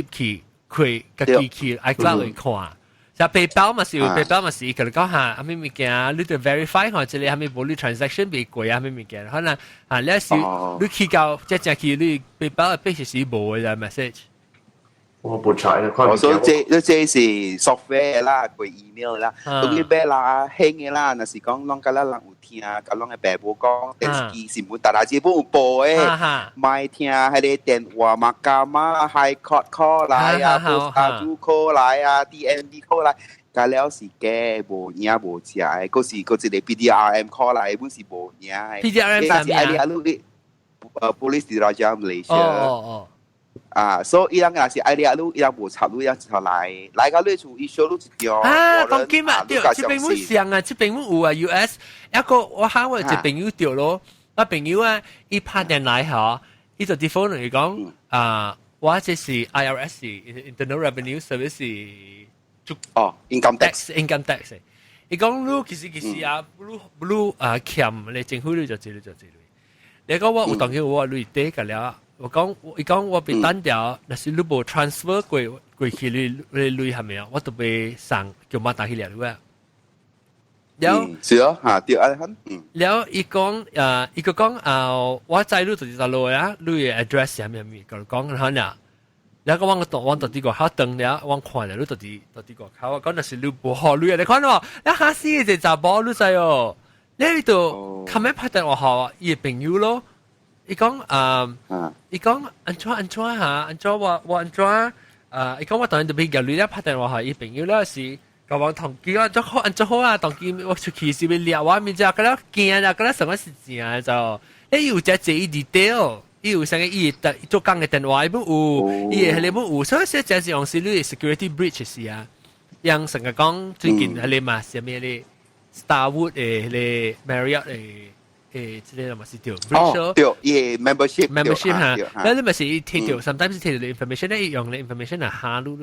去開家己去 iCloud 去看。就 PayPal 嘛是有 PayPal 嘛是，伊共你講哈，啥物物件，你著 verify 看這個啥物無你 transaction 未過啊，啥物物件，可能啊，你是你去到這正去你 PayPal 的必是無的 message。我無查咧，我所以這是 software 啦，過 email 啦，當你買啦，興的啦，若是講攏佮咱人有聽，佮攏的爸母講電視機新聞，逐日這本有報的，莫聽彼個電話 mahkamah High Court call 來啊，Post call 來啊，TNB call 來，佮了是假無影無食的，閣是閣一個 PDRM call 來，本是無影的。 PDRM 是愛你Police Diraja Malaysia。哦哦。啊，所以伊人若是愛掠你，伊人無插你，伊人一頭來，來到你厝，伊小你一條。啊，當今啊，對，這邊阮上啊，這邊阮有啊，US 一個我喊我一朋友著咯，我朋友啊，伊拍電來吼，伊就 default 嚟講啊，我這是 IRS Internal Revenue Service。哦，income tax，income tax。伊講你其實啊，你啊欠你政府你就這你就這。你講我有當時我鐳底個了。我講，伊講我被單掉，若是你無 transfer 過去你鐳係咪啊？我都被送叫馬打去掠你啊。了，是啊，嚇對啊，了，伊講伊個講啊，我知你就是佗落啊，你的 address 係咩咩，佢講然後呢，了個我到底個口等了，我看了你到底個口，我講若是你無予鐳啊，你看哦，你嚇死一個查某你知哦，你就後尾拍電話予伊的朋友咯。伊講啊，伊講按怎按怎嚇，按怎我按怎啊？伊講我當然就俾入鐳了，拍電話予伊朋友了是，甲我同機啊，做好按怎好啊？當機我出去是欲掠我面只，佮了驚啦，佮了什麼是正就，你有只這 detail，伊有啥個伊做工的電話伊有，伊的彼個有，所以說這是用是你 security breach 是啊，樣成個講最近彼個嘛，啥物咧 Starwood 的彼個 Marriott 的。這個嘛是對。哦，對，伊 membership membership 哈，那你咪是摕著，sometimes 摕著 information 咧，用咧 information 來嚇你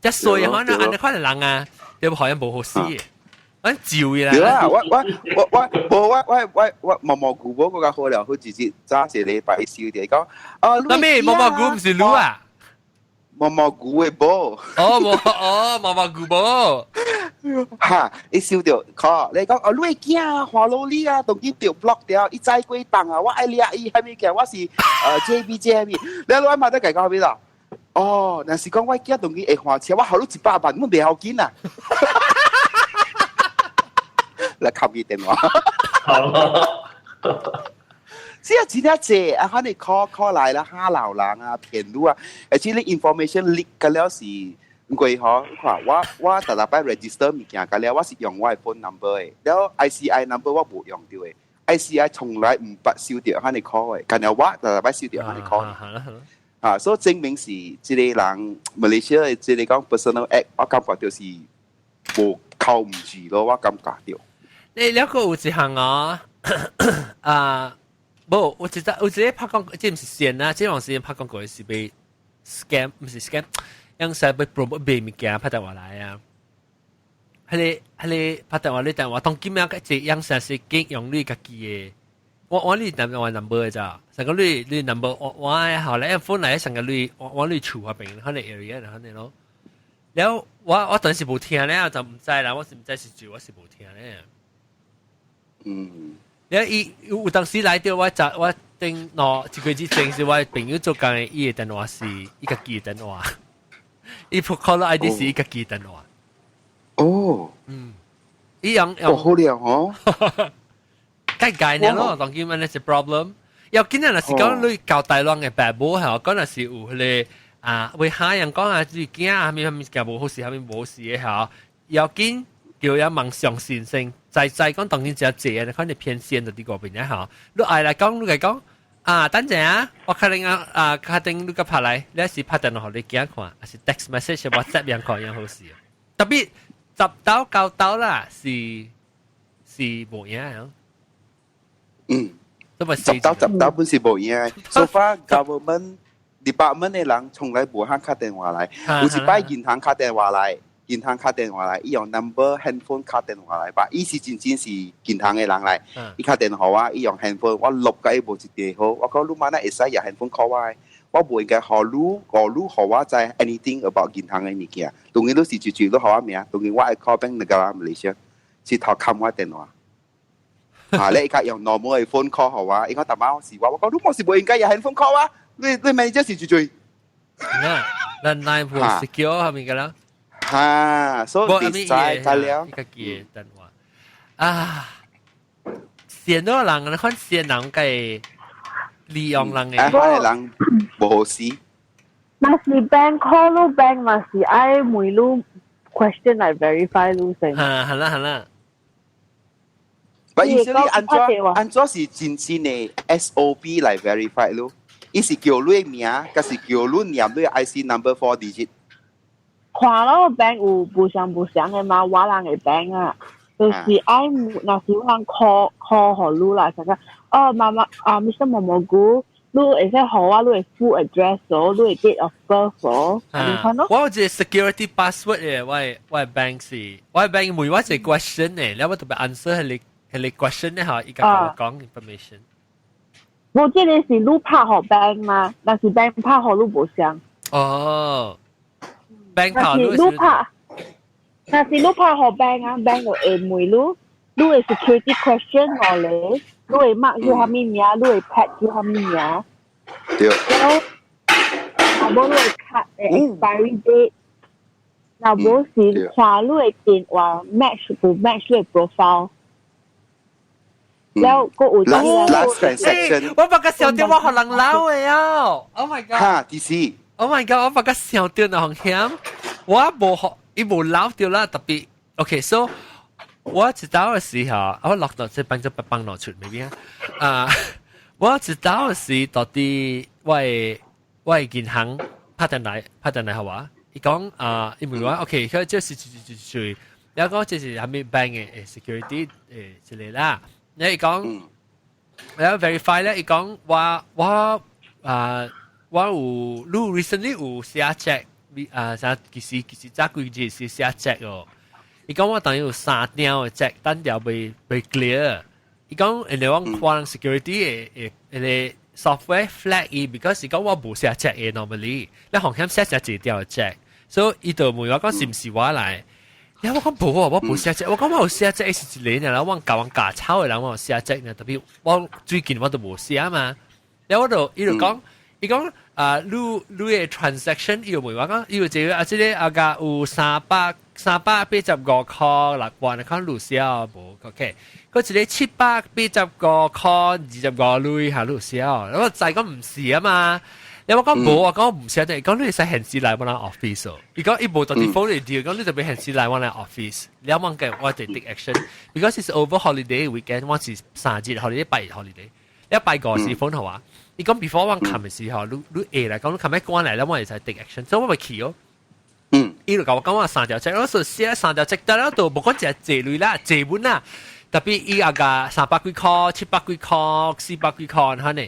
就。一歲可能按你看人啊，對好像無好死嘅，我照嘅啦。對啦，我我我我無我我我我毛毛菇無個較好了，好直接早一禮拜收啲講。哦，那咩毛毛菇唔是滷啊？毛毛菇嘅無。哦，毛哦毛毛菇無。哈！伊收到 call，你講哦，你的囝華勞你啊，當今著 block 掉，伊再過檔啊，我愛掠伊，啥物件？我是JB 啥物？你我嘛得計講咩啦？哦，若是講我囝當今會換車，我予你100萬，我袂要緊啊！來冚伊電話。好。是啊，真正濟啊，可能 call call 來啦，嚇老人啊，騙你啊，而且你 information leak 個了是。唔過嗬，看我我逐逐擺 register 物件，個了我是用我的 phone number 的，了 ICI number 我無用到的，ICI 從來毋捌收到遐爾 call 的，干焦我逐逐擺收到遐爾 call。啊，所以證明是這個人馬來西亞的這個講 personal act，我感覺就是無靠毋住咯，我感覺到。你了個有一項哦，啊，無，我記得有一個拍廣告，這毋是線啊，這段時間拍廣告是被 scam，毋是 scam。樣使被 promote 賣物件拍電話來啊！彼個拍電話你電話，當今仔個這樣成是經用你家己的，我你電話 number 的咋？上個你 number 我我後來 phone 來上個你我我你厝嗰邊，可能 area 可能咯。然後我我當時無聽咧，就毋知啦。我是毋知是住，我是無聽咧。然後伊有當時來到我就我頂喏一個月之前是我朋友做工的，伊的電話是伊家己的電話。伊鋪 call ID 是伊家己電話。哦。伊用用。哦，好了哦。計計呢咯，當今呢是 problem。要今日若是講你交大亂的爸母係，講若是有彼個啊，為下人講啊，你囝啊，啥物啥物件無好事，啥物無事的嚇，要緊叫人望相信先，再再講當今真濟啊，可能偏線就佇嗰邊嚇。你愛來講，你來講。啊，等陣啊，我可能啊啊，確定你個拍來，你是拍電話予你囝看，還是 text message、WhatsApp 樣看樣好勢。特別10刀9刀啦，是是無影啊。都咪10刀10刀本是無影。So far government department 的人從來無肯敲電話來，有一擺銀行敲電話來，銀行敲電話來，伊用 number handphone 敲電話來吧，伊是真正是銀行的人來，伊敲電話我，伊用 handphone，我錄甲伊無一個好，我講你嘛哪會使用 handphone call 我的？我無應該予你，予你予我知 anything about 銀行的物件，當然你是直接你予我名，當然我會 call Bank Negara Malaysia，是頭冚我電話。啊！你而家用 normal 的 phone call 予我，伊講大媽是我，我講你冇是無應該用 handphone call 我，你你 manager 是最最。那那那部 secure 係咪㗎啦？哈，所以你知得了。一個記電話啊，線嗰人，你看線人嘅利用人嘅，啊，嗰人無好事。若是 bank call 你 bank 嘛是愛問你 question 來 verify 你先。哈，係啦係啦。不，意思你按怎按怎是真正的 SOP 來 verify 咯？伊是叫你名，還是叫你念你 IC number four digit？看咯，bank 有無相無相的嘛，我人的 bank 啊，就是愛若是有人 call call 予你啦，就講哦，媽媽啊，Mr 毛毛菇，你會使予我你的 full address 哦，你的 date of birth 哦，你看咯。我有一個 security password 嘅，我的 bank 是，我的 bank 問我一個 question 嘅，แล้ว我特別 answer 係你係你 question 咧嚇，伊甲我講 information。無，這個是你拍予 bank 嘛，但是 bank 拍予你無相。哦，bank 拍你你拍，若是你拍予 bank 啊，bank 就會問你，你的 security question 落嚟，你的媽叫啥物名，你的 pet 叫啥物名。對。然後，若無你的 card 的 expiry date，若無是看你的電話 match 無 match 你的 profile。了，個有 last transaction，我把個小電話予人撈的啊！Oh my god！哈，第四。 Oh my god！我把個小電話險，我無學，伊無撈掉啦，特別 OK，so 我知道的時候，我落到這幫就幫落出未邊啊？我知道的是到底我的銀行拍電來拍電來好話，伊講啊，伊問我 OK，佢這是是是，然後講這是啥物 bank 的 security 之類啦。你伊講，然後 verify 咧，伊講我我啊，我有你 recently 有寫 check，啊啥其實早幾日是寫 check 哦。伊講我當有三張的 check，單條未 clear。伊講人哋我看 security 的的 software flag 伊，because 伊講我無寫 check 的 normally，你風險寫寫一條 check，所以伊就問我講是毋是我來。呀，我講無啊，我無寫 check，我講我有寫 check 是一個呢，我教人教抄的人我有寫 check 呢，特別我最近我都無寫嘛。然後我就伊就講，伊講啊，你的 transaction 伊就問我講，伊有一個啊，這個啊個有385.6萬，看你寫無？OK，嗰一個785塊25鐳下你寫，我知講毋是啊嘛。你我講無啊，講唔寫得，講你會使現時來我咱 office 哦。伊講伊無到地方嚟掉，講你就欲現時來我咱 office。你問嘅我就 take action，because it's over holiday weekend，我是三日 holiday，拜日 holiday，你拜五時 phone 號啊。伊講 before 我冚嘅時候，你會來講你冚咩關來，我會使 take action，所以我咪去哦。伊就共我講我三條 check，我說寫三條 check 得了，都無講只濟鐳啦，濟本啦。特別伊阿個300幾塊、700幾塊、400幾塊，哈呢。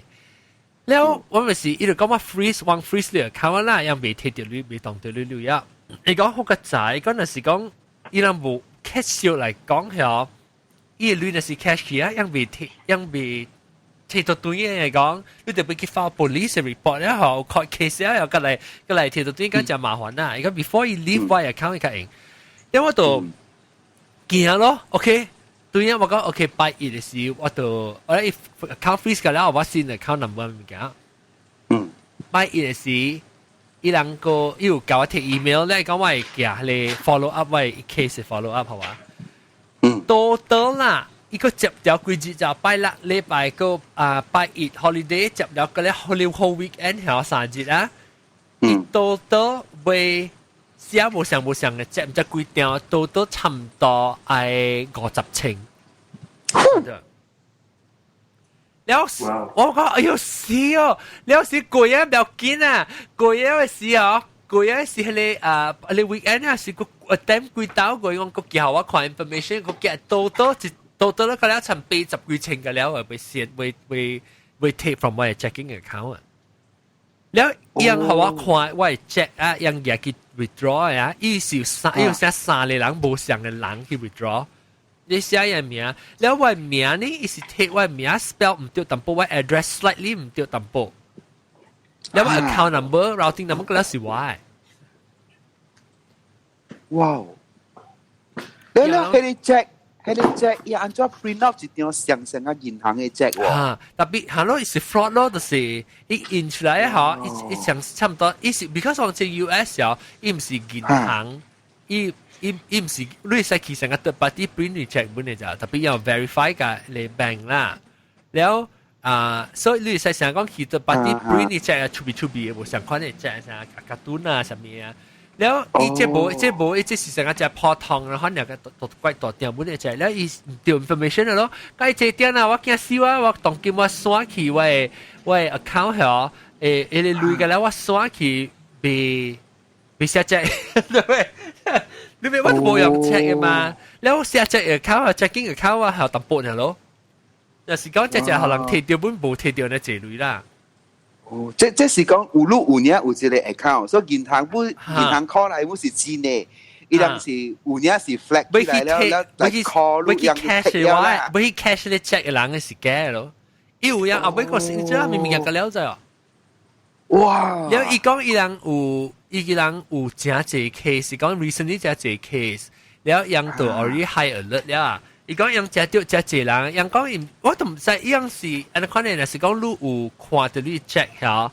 了我咪是伊就講我 freeze 往 freeze 你 account 啦，樣未提到你，未動到你鐳啊。伊講好個仔，講若是講伊人無 cash 來講曉，伊鐳若是 cash 去啊，樣未提，樣未提到對嘅講，你就欲去 file police report 咧，吼 court case 啊，又過來過來提到對，講真麻煩啦。伊講 before 伊 leave 我 account 伊較用，因為我就驚咯，OK。對啊，我講 OK，拜一的時我就我一 account freeze 個了，我新 account number 物件。拜一的時，伊人個伊有共我提 email 咧，講我會寄咧 follow up 我 case follow up 好嘛？多多啦，伊個接掉幾日就拜六禮拜個啊拜一 holiday 接了個咧 whole weekend 係3日啊。伊多多會寫無相無相嘅接唔知幾張，多多差唔多愛50千。了，我講哎喲死哦！了是過啊，不要緊啊，過啊嘅時哦，過啊是彼個啊，你 weekend 啊是個點幾兜過，講個叫我看 information，個寄多多一多多咧個了差80幾千個了，被先被被被 take from 我嘅 checking account 啊。了，伊人予我看我嘅 check 啊，伊人去 withdraw 啊，伊是三，伊有寫三個人無相嘅人去 withdraw。你寫伊名，了我名呢，伊是 take 我名 spell 毋對淡薄，我 address slightly 毋對淡薄。了我 account number、routing number 嗰是我的。哇！你你彼個 check，彼個 check，伊按怎 print out 一張相像啊銀行的 check 喎？嚇，特別係咯，是 fraud 咯，就是伊印出來嗬，伊像差唔多，伊是 because 我這 US 哦，伊毋是銀行，伊毋是你會使去成個 third party print 你 check 本嚟咋，特別要 verify 個你 bank 啦，了啊，所以你會使成講去 third party print 你 check 啊，出邊出邊無相款的 check 啥卡頓啊，啥物啊。了，伊這無這無，伊這是成個只破糖，然後兩個大怪大店本的 check，了伊掉 information 咯。該這點啊，我驚死我，我當今我刷去我的 account 曉，誒，個鐳個了，我刷去未寫 check，對不對？你明我都無用 check 嘅嘛，了我寫 check account 啊，checking account 啊，係淡薄爾咯。若是講這隻予人提著本無提著呢這鐳啦。哦，這是講有你有影有一個 account，所以銀行本銀行 call 來本是真的，伊人是有影是 flag 起來了，了來 call 你用 cash 話，欲去 cash 咧 check 的人是假咯。伊有影後尾個是這明明個了咗。哇！了伊講伊人有，伊個人有誠濟 case，講 recently 誠濟 case，了樣都 already high alert 了。伊講樣誠著誠濟人，樣講伊我都毋知，伊樣是按呢款的，若是講你有看著你 check 下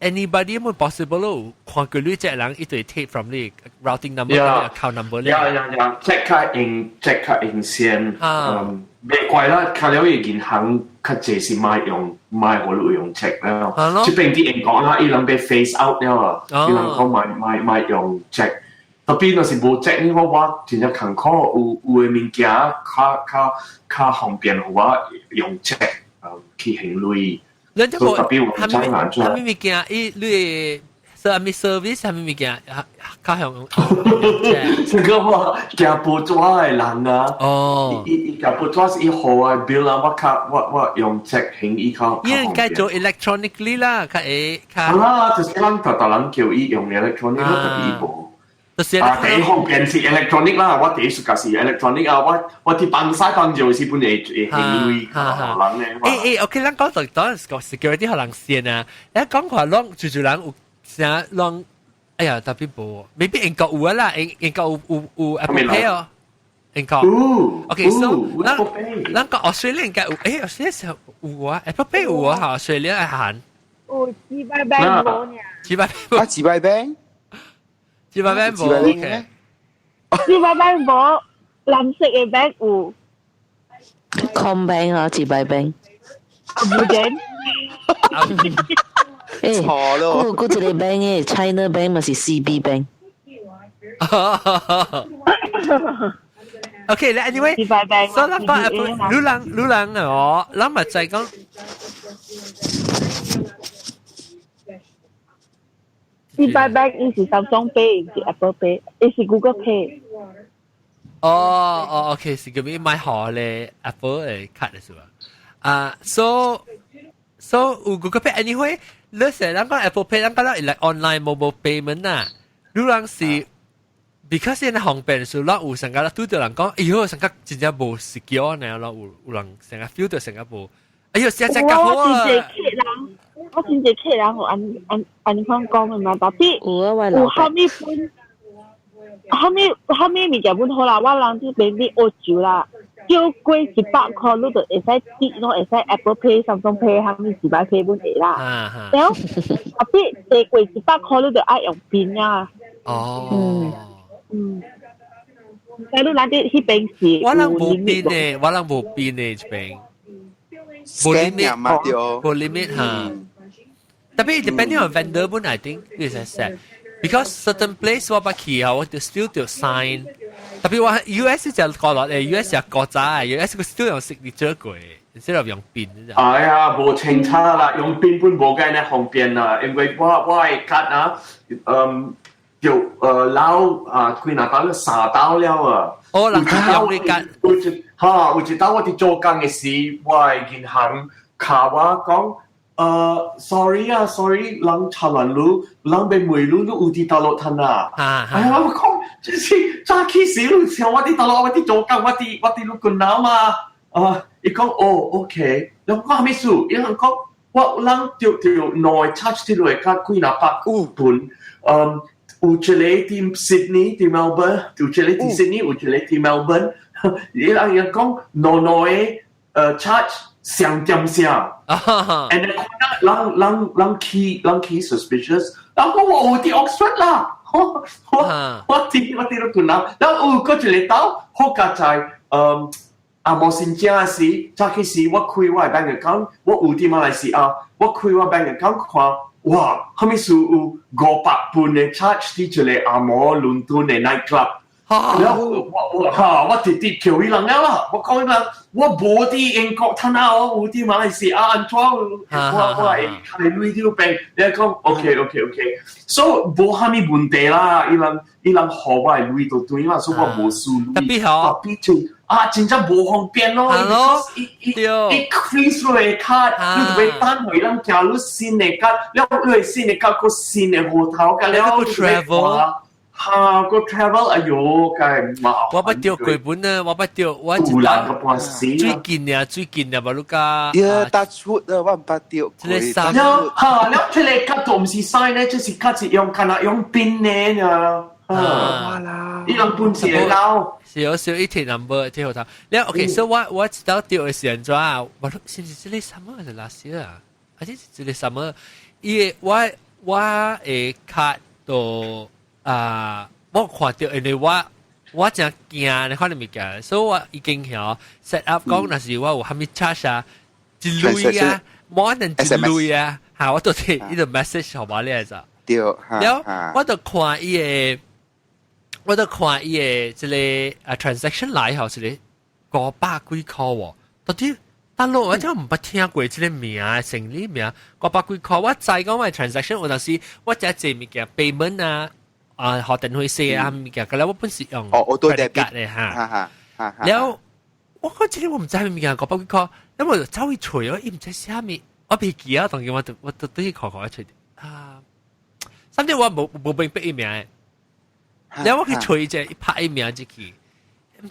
，anybody 冇 possible 咯，看過你這人一對 take from 你 routing number、 account number 咧。呀呀呀，check 較用 check 較用先，嗯，袂怪啦，較了伊銀行較濟是莫用莫予你用 check 了。這邊佇英國啦，伊人被 phase out 了啊，伊人講莫莫莫用 check。特別若是無 check 呢，我真正艱苦，有的物件較較較方便，予我用 check 去還鐳。咱這個，啥物物件？伊你所以係咪 service 係咪物件較向？這個我寄報紙的人啊，伊伊寄報紙是伊予我 bill 啊，我較我我用 check 還伊較。應該做 electronically 啦，較會較。啊，就是咱逐逐人叫伊用 electronic，特別伊無。就是啊，第一方便是 electronic 啦，我第一時間是 electronic 啊，我我佇幫使幫就是本會會還鐳人咧。欸欸，OK，咱講到當時個 security 可能先啊，你講話攏就就人有啥攏，哎呀，特別無，maybe 英國有啊啦，英英國有有有 Apple Pay 哦，英國。OK，so 咱咱講 Australia 應該有，欸，Australia 有啊，Apple Pay 有啊，嚇，Australia 係行。有幾百蚊無呢？幾百啊，幾百蚊？幾百蚊無，OK。幾百蚊無，藍色嘅 bank 有。 CommBank 啊，幾百蚊。啊，無錢。欸，錯咯。嗰嗰一個 bank 嘅 China Bank 嘛是 CB Bank。 OK，咧，anyway，所以咱講 Apple，你人你人哦，咱咪就係講。幾百 bank 伊是 Samsung Pay，毋是 Apple Pay，伊是 Google Pay。哦哦，OK，是咁樣買好咧 Apple 嘅卡的是吧？啊，so so 有 Google Pay anyway，你成日講 Apple Pay，咱講啦，like online mobile payment 啊，你人是 because 現在方便時，咱有成個拄著人講，哎喲，成個真正無 secure 呢，咱有有人成個 feel 到成個無，哎喲，實在較好啊！我真濟客人有按按按款講的嘛，特別有蝦米本，蝦米蝦米物件本好啦，我人這邊佇澳洲啦，少過100箍，你就會使滴，攏會使 Apple Pay、Samsung Pay，蝦米幾百 Pay 本會啦。然後特別低過100箍，你就愛用 PIN 啊。哦。嗯。嗯。但你咱佇彼邊是我人無 PIN 的，我人無 PIN 的這邊。無 limit 嘛對。無 limit 哈。特別 depending on vendor 本，I think 你係 set because certain place 我捌去啊，我就 still 要 sign。特別我 US 就過落嚟，US 就國際，US 個 still 用 signature 過，instead of 用 PIN。哎呀，無清楚啦，用 PIN 本無計呢方便啦，因為我我的卡啊，嗯，就老啊，幾若刀三刀了啊。哦，人用你卡。有一哈，有一刀我佇做工的時，我的銀行卡我講。Sorry 啊，sorry，人插亂路，人被問你，你有佇佗落趁啊？哎呀，我講，就是早起時你像我佇佗落，我佇做工，我佇我佇你軍佬嘛。啊，伊講哦，OK，你講啥物事？伊人講我人著著兩个 charge 佇落較幾若百分，嗯，有一個佇 Sydney，佇 Melbourne，有一個佇 Sydney，有一個佇 Melbourne，伊人伊講兩兩個charge 上點啥？And then 人人人起人起 suspicious，然後我有佇 Oxford 啦，我我我佇我佇咧雲南，然後有閣一個島好佳哉，嗯，啊無新正時，早起時我開我的 bank account，我有佇馬來西亞，我開我 bank account 看，哇，啥物事有500磅的 charge 佇一個阿摩倫敦的 night club。然後我我哈，我直直叫伊人了啦，我講伊人，我無佇英國趁啊，我有佇馬來西亞按怎？我我會開鐳佇邊，你講 OK OK OK，所以無蝦米問題啦，伊人伊人予我的鐳就對嘛，所以我無輸鐳。特別好，特別就啊，真正無方便咯。係咯，伊伊伊 freeze 你的卡，你就欲等予人寄你新的卡，了你的新的卡閣新的戶頭，甲了 travel。哈，個 travel 哎喲，梗麻煩。我捌著過本啊，我捌著，我一當最近啊，最近啊，無你加。呀，搭出啊，我毋捌著。這個三。了哈，了這個卡都毋是 sign 咧，這是卡是用，敢若用 PIN 咧啊。哇啦！伊人本錢老。是有少一貼 number 貼好頭。了 OK，所以我我知道著的是按怎啊？我是毋是這個 summer 還是 last year 啊？還是這個 summer？伊我我的卡都。啊！我看著，因為我我真驚你看你物件，所以我已經曉 set up 講，若是我有蝦米 charge 啊，一類啊，冇可能一類啊，嚇！我都睇伊個 message 予我咧咋。對，了我就看伊個，我就看伊個這個啊 transaction 來吼，是個500幾箍喎，到底大佬我真毋捌聽過這個名，生理名，500幾箍，我知講我 transaction 有當時我食這物件 payment 啊，啊，學電費稅啊物件，個咧我本是用哦，auto credit debit card 嘅哈。哈哈。了，我講這個我毋知物件五百幾箍，因為走去揣我伊毋知啥物，我袂記啊，當然我都對去看看揣啊，甚至我無明白伊名的，了我去揣一下，伊拍伊名入去。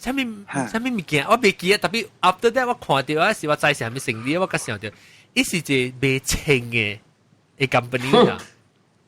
啥物啥物物件，我袂記得，特別 after that 我看到啊是我知是啥物生理，我才想到，伊是一個賣銃的的 company 啊。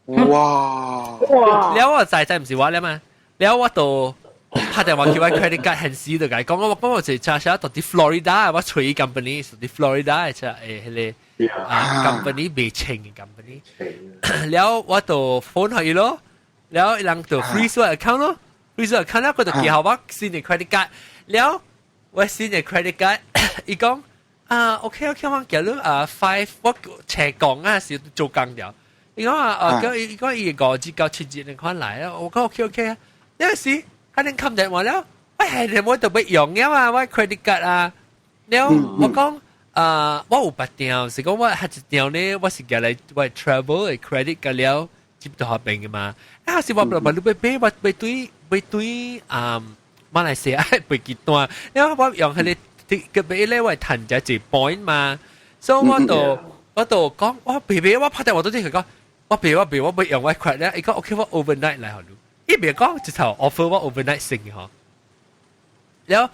哇！哇！了我知知毋是我了嘛，了我就拍電話叫我 credit card 現時就共伊講，我講我是車車到佇 Florida，我揣 company 是佇 Florida 的車誒，彼個啊 company 賣銃的 company，了我就 phone 予伊咯，了伊人就 freeze 我 account 咯。freeze 我 account 了，佢就寄予我新的 credit card，了我新的 credit card，伊講啊 OK OK，我寄你啊 five，我斜講啊是做工掉。伊講啊，啊，叫伊講伊5至到7日你看來啊，我講 OK OK 啊，那時佢哋冚電話了，我係你我特別用嘅嘛，我 credit card 啊，了我講啊，我有別張，是講我係一張咧，我是寄來我 travel 的 credit 個了接到學邊嘅嘛，啊是我唔唔你欲買我欲對欲對啊馬來西亞飛機單，了我用彼個個買咧我趁一一 point 嘛，所以我就講我別別我拍電話都對佢講。我別我別我欲用我 credit 咧，伊講 OK 我 overnight 來予你，伊袂講直頭 offer 我 overnight 先嘅嗬。了，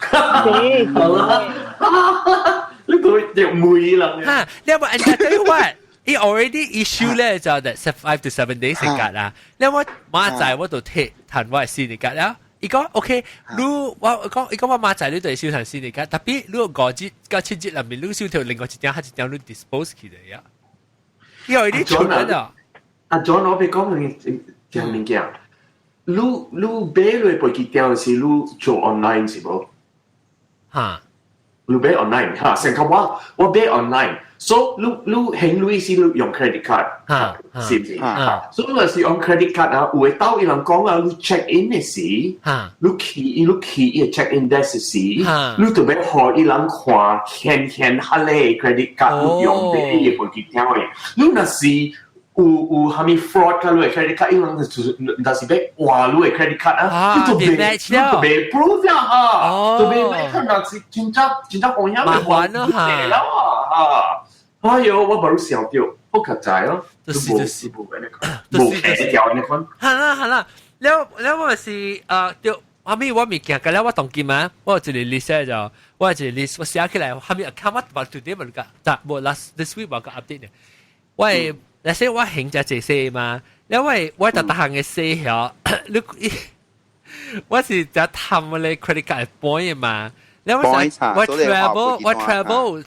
好啦，你個條妹啦。哈，了我 and I tell you what，伊 already issue 咧就 that 5 to 7 days 嘅卡啦。了我明仔我就提趁我新嘅卡了。伊講 OK，你我講伊講我明仔你就會收趁新嘅卡，特別你5日到7日內面你收到另外一張，還一張你 dispose 起來呀。伊 already 出了。阿 John，我欲講你一物件，你買落飛機票是你做 online 是無？哈，你買 online 哈，成個我買 online，so 你你還鐳是你用 credit card，是毋是？所以若是用 credit card 啊，有的兜伊人講啊，你 check in 的時，你去伊個 check in desk 時，你就欲予伊人看現現下咧 credit card 你用買伊個飛機票的，你若是有啥物 fraud 甲你的 credit card，伊人就是若是欲換你的 credit card 啊，你就袂你就袂 prove 啦哈，就袂買看若是真正真正風險麻煩咯哈，了啊，哎喲，我無想到，好實在咯，就是就是無按呢款，無平條按呢款。係啦係啦，了了我是啊，對，後尾我物件，個了我當今啊，我有一個 list 就，我有一個 list，我寫起來，後面 account 我無 today 無個，但無 last this week 無個 update 呢，我會。那些我還這這嘛，了我我逐逐項的稅曉，你我是只貪咧 credit card point 嘛，了我我 travel 我 travel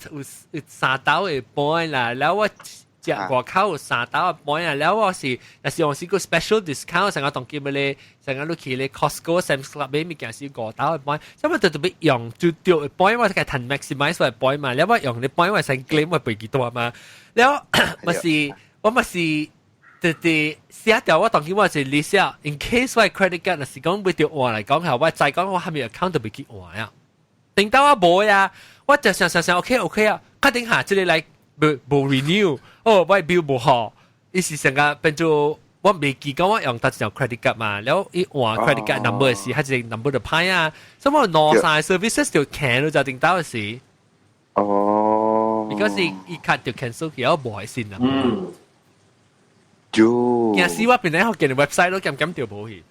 有三兜的 point 啦，了我食外口有三兜的 point 啊，了我是若是用是個 special discount，成個當今咧，成個你去咧 Costco、Sam's Club 買物件是五兜的 point，所以我就特別用就對 point 我就趁 maximize 我的 point 嘛，了我用的 point 我先 claim 我飛機單嘛，了嘛是。我嘛是直直寫掉我當今我是 list 啊，in case 我 credit card 若是講欲著換來講下，我再講我還沒 account 就袂去換啊。頂到我無呀，我就想想想 OK OK 啊，確定下這個來無無 renew，哦，我 bill 無好，伊是成個變做我袂記講我用得一張 credit card 嘛，了伊換 credit card number 時，還是 number 就歹啊，所以我兩三個 services 就 cancel 就頂到時。哦。 because 伊伊卡就 cancel 去，我無開心啦。就。驚死我變嚟學見 website 都撳撳掉無去。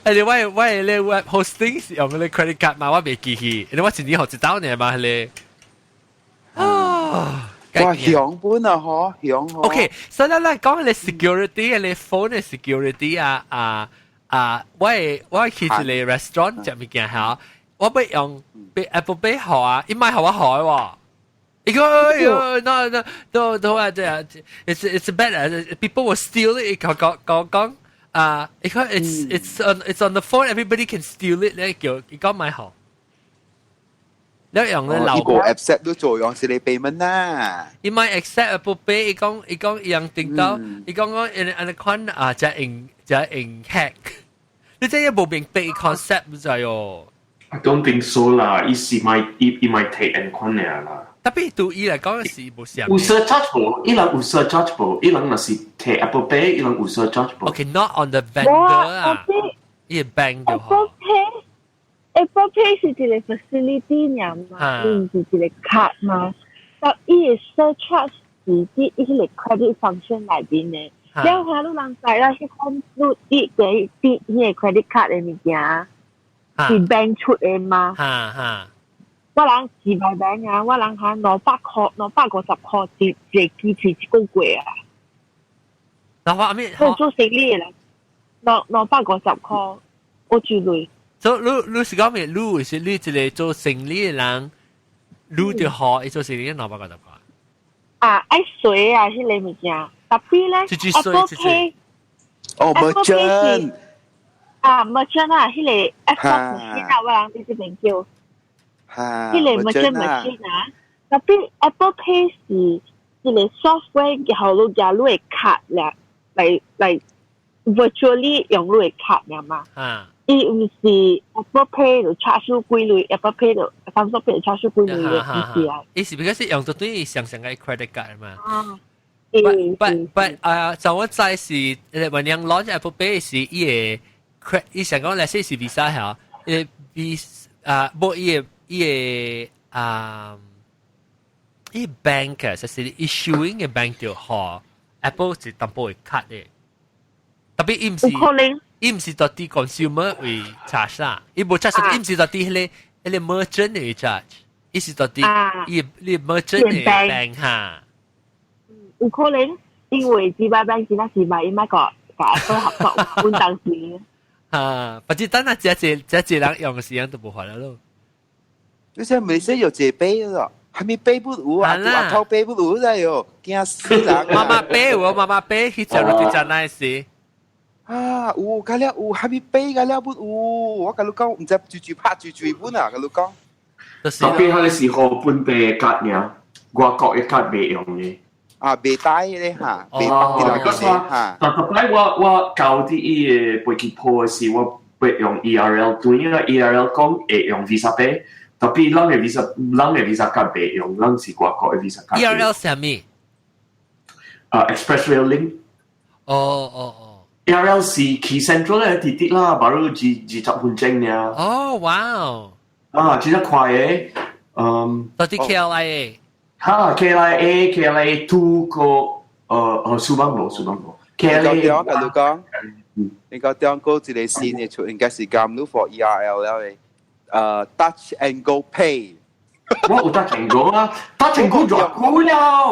而且我咧 web hosting 是用咧 credit card 嘛，我袂記去，因為我一年學一刀呢嘛咧。啊！哇，響本啊，嗬，響嗬。 OK，所以咱講咧 security，咧 phone 的 security 啊啊啊！我去一個 restaurant 食物件嚇，我欲用 Apple Pay 予啊，伊莫予我予喎。伊講哎喲，no no no no 啊，這 it's bad people will steal it。伊講講講講啊，伊講 it's on the phone everybody can steal it 咧，叫伊講莫予。你用咧留。伊無 accept 都做用是你 payment 啦。伊莫 accept Apple Pay，伊講伊講伊樣定到，伊講講按按款啊，才用才用 hack。你這也無明白 concept 唔知哦。I don't think so 啦，伊是買伊伊買提按款爾啦。特別對伊來講是無啥。有 surcharge 無？伊人有 surcharge 無？伊人若是提 Apple Pay，伊人有 surcharge 無？Okay，not on the vendor 啊，伊 bank 就好。 Apple Pay，Apple Pay 是一個 facility 爾嘛，伊毋是一個卡嘛。但伊個 surcharge 是佇伊迄個 credit function 內面的。了下你人知啦，彼款你佇給佇彼個 credit card 的物件是 bank 出的嘛？哈哈。我人自賣 bank 啊，我人嚇200塊、250塊一一個機器一個月啊。兩百咩？做做生意的人，250塊，我住類。所以你你是講咩？你是你一個做生意的人，你就好，伊做生意250塊。啊，愛稅啊，彼個物件，特別咧，Apple Pay，哦，merchant，啊，merchant 啊，彼個 Apple machine 啊，我人佇這邊叫。彼個 merchant machine 啊，特別 Apple Pay 是一個 software，然後你加你的卡來來來 virtually 用你的卡爾嘛。伊毋是 Apple Pay 就 charge 你幾鐳，Apple Pay 就 Samsung Pay 就 charge 你幾鐳的，毋是啊。伊是 because 用做對上上個 credit card 嘛。啊。 But 啊，就我知是，when 人 launch Apple Pay 是伊個 credit，伊想講let's say 是 Visa 嚇，伊個 V 啊，無伊個伊個啊，伊 bank 啊，就是 issuing 嘅 bank 就好，Apple 是淡薄會 cut 的，特別伊毋是。伊毋是到底 consumer 會 charge 啦，伊無 charge，伊毋是到底彼個 merchant 會 charge，伊是到底伊你 merchant 嘅 bank 哈。有可能，因為自賣 bank 真係是賣伊咪個共 Apple 合作，阮當時。啊，或者等下這這這這人用嘅時間都無法啦咯。你知未使有這杯咯，還沒杯不有啊？阿頭杯不有在喲，驚死人。媽媽杯有，媽媽杯去食落去食哪時？啊，有，甲了有，還沒杯甲了不有，我共你講，毋知住住拍住住本啊，共你講。特別彼個時候本地卡爾，外國的卡袂用的。啊，袂帶咧嚇，袂哦，嗰時嚇。但特擺我我交佇伊個飛機鋪的時，我會用 ERL，對因為 ERL 講會用 Visa Pay，特別咱的 Visa，咱的 Visa 卡袂用，咱是外國的 Visa 卡。 ERL 啥物？啊，Express Rail Link。哦哦哦。 ERL 是去 Central 咧，直直啦，baru 20分鐘爾。哦，哇哦！啊，真正快的，嗯。到底 KLIA？哈，KLIA KLIA 2 個蘇邦路蘇邦路。 KLIA 我共你講，你個中國一個新的出，應該是咁，你 for ERL 了的，Touch and Go Pay。我有 Touch and Go 啊，Touch and Go 偌久了。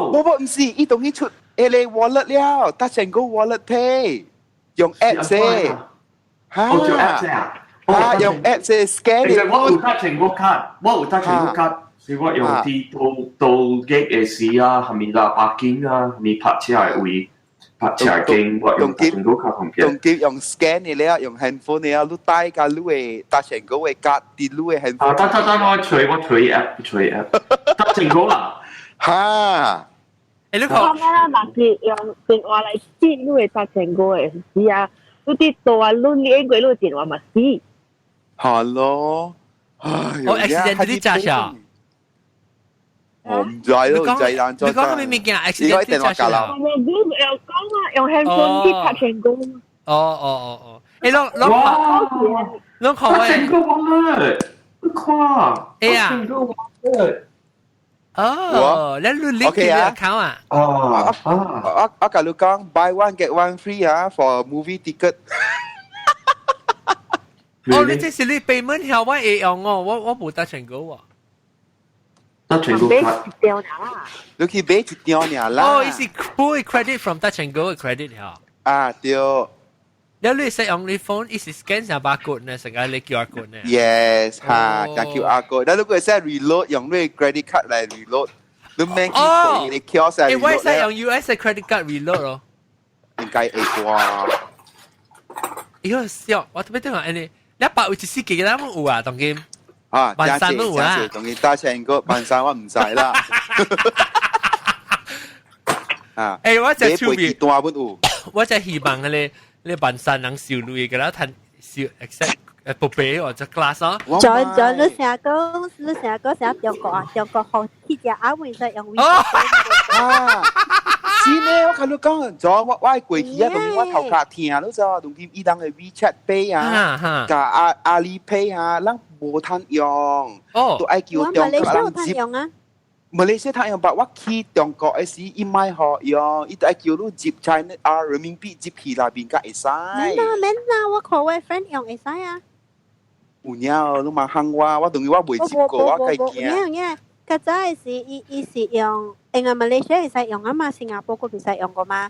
無無，毋是，伊當去出 LA Wallet 了，Touch and Go Wallet Pay。用 app 先，嚇，哦，用 app 先啊，啊，用 app 先 scan。其實我有 Touch and Go 卡，我有 Touch and Go 卡，所以我用佇到到 gate 的時啊，係咪啦，parking 啊，係咪泊車的位，泊車的間，我用 Touch and Go 卡方便。用機用 scan 的了，用 handphone 的了，你帶共你的 Touch and Go 的卡，佇你的 handphone。啊，等等等，我揣我揣 app 揣 app，Touch and Go 啦，哈。欸，你看，我啦，若是用電話來變，你會 Touch and Go 的，是啊，你佇桌啊，你演過你電話嘛死。係咯，唉，我 accidentally 揸車。我毋知咯，毋知人你講咩物件？accidentally 揸車。我你有講啊，用 handphone 去 Touch and Go。哦哦哦哦，欸，攏攏攏看我。 Touch and Go wallet，你看。哎呀。哦，你你 link 佢 account 啊？哦，我我共你講，buy one get one free 啊，for movie ticket。哦，你這是你 payment 曉我會用哦，我我無 Touch and Go 喎。 Touch and Go 買一張啦。你去買一張爾啦。哦，伊是 pull credit from Touch and Go 嘅 credit 嚇。啊，對。你你使用你 phone，伊是 scan 成 barcode 呢，成個你 QR code 呢。 Yes，哈，加 QR code。那如果使 reload 用你 credit card 來 reload，你免去你 kiosk 來 reload。我使用 US 嘅 credit card reload 咯。應該會啩。伊個笑，我特別聽話，你一百有一四幾個人有啊，當今。啊，萬山都有啊。當今 Touch and Go 萬山我毋知啦。啊，欸，我真手邊單本有。我真希望咧。你萬山人收鐳，佮咱趁收 accept Apple Pay 或者 glass 啊。再再你成日講，你成日講成日中國啊，中國學去食阿妹就用 WeChat。啊，是呢，我同你講，咗我過去啊，當我頭殼疼，你知道，當今伊人的 WeChat Pay 啊，佮阿里 Pay 啊，咱無通用，都愛叫中國人接。用啊。馬來西亞通用，但我去中國的時，伊莫予用，伊都愛叫你入 China 啊人民幣入去內面才會使。免啦免啦，我看我 friend 用會使啊。有影哦，你嘛喊我，我當時我未接過，我計驚。有影，較早的時，伊是用，因為馬來西亞會使用啊嘛，新加坡閣袂使用過嘛。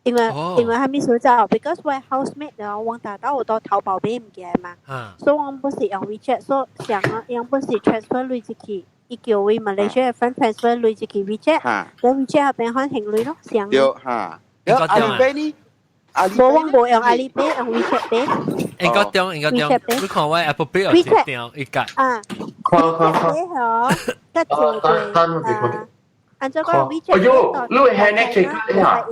因為啥物所在？Because 我 housemate 啊，我大到有到淘寶買物件嘛，所以我本是用 WeChat，所以上啊，用本是 transfer 鐳入去。伊叫為馬來西亞 friend transfer 鐳入去 WeChat，喺 WeChat 入邊換現鐳咯，上。對哈。阿里 Pay 呢？無，我無用阿里 Pay，用 WeChat Pay。應該中，應該中。你看我 Apple Pay 有一張一格。啊。看看看。嗬，吉做對。按照講 WeChat。哎喲，你會係呢隻啊？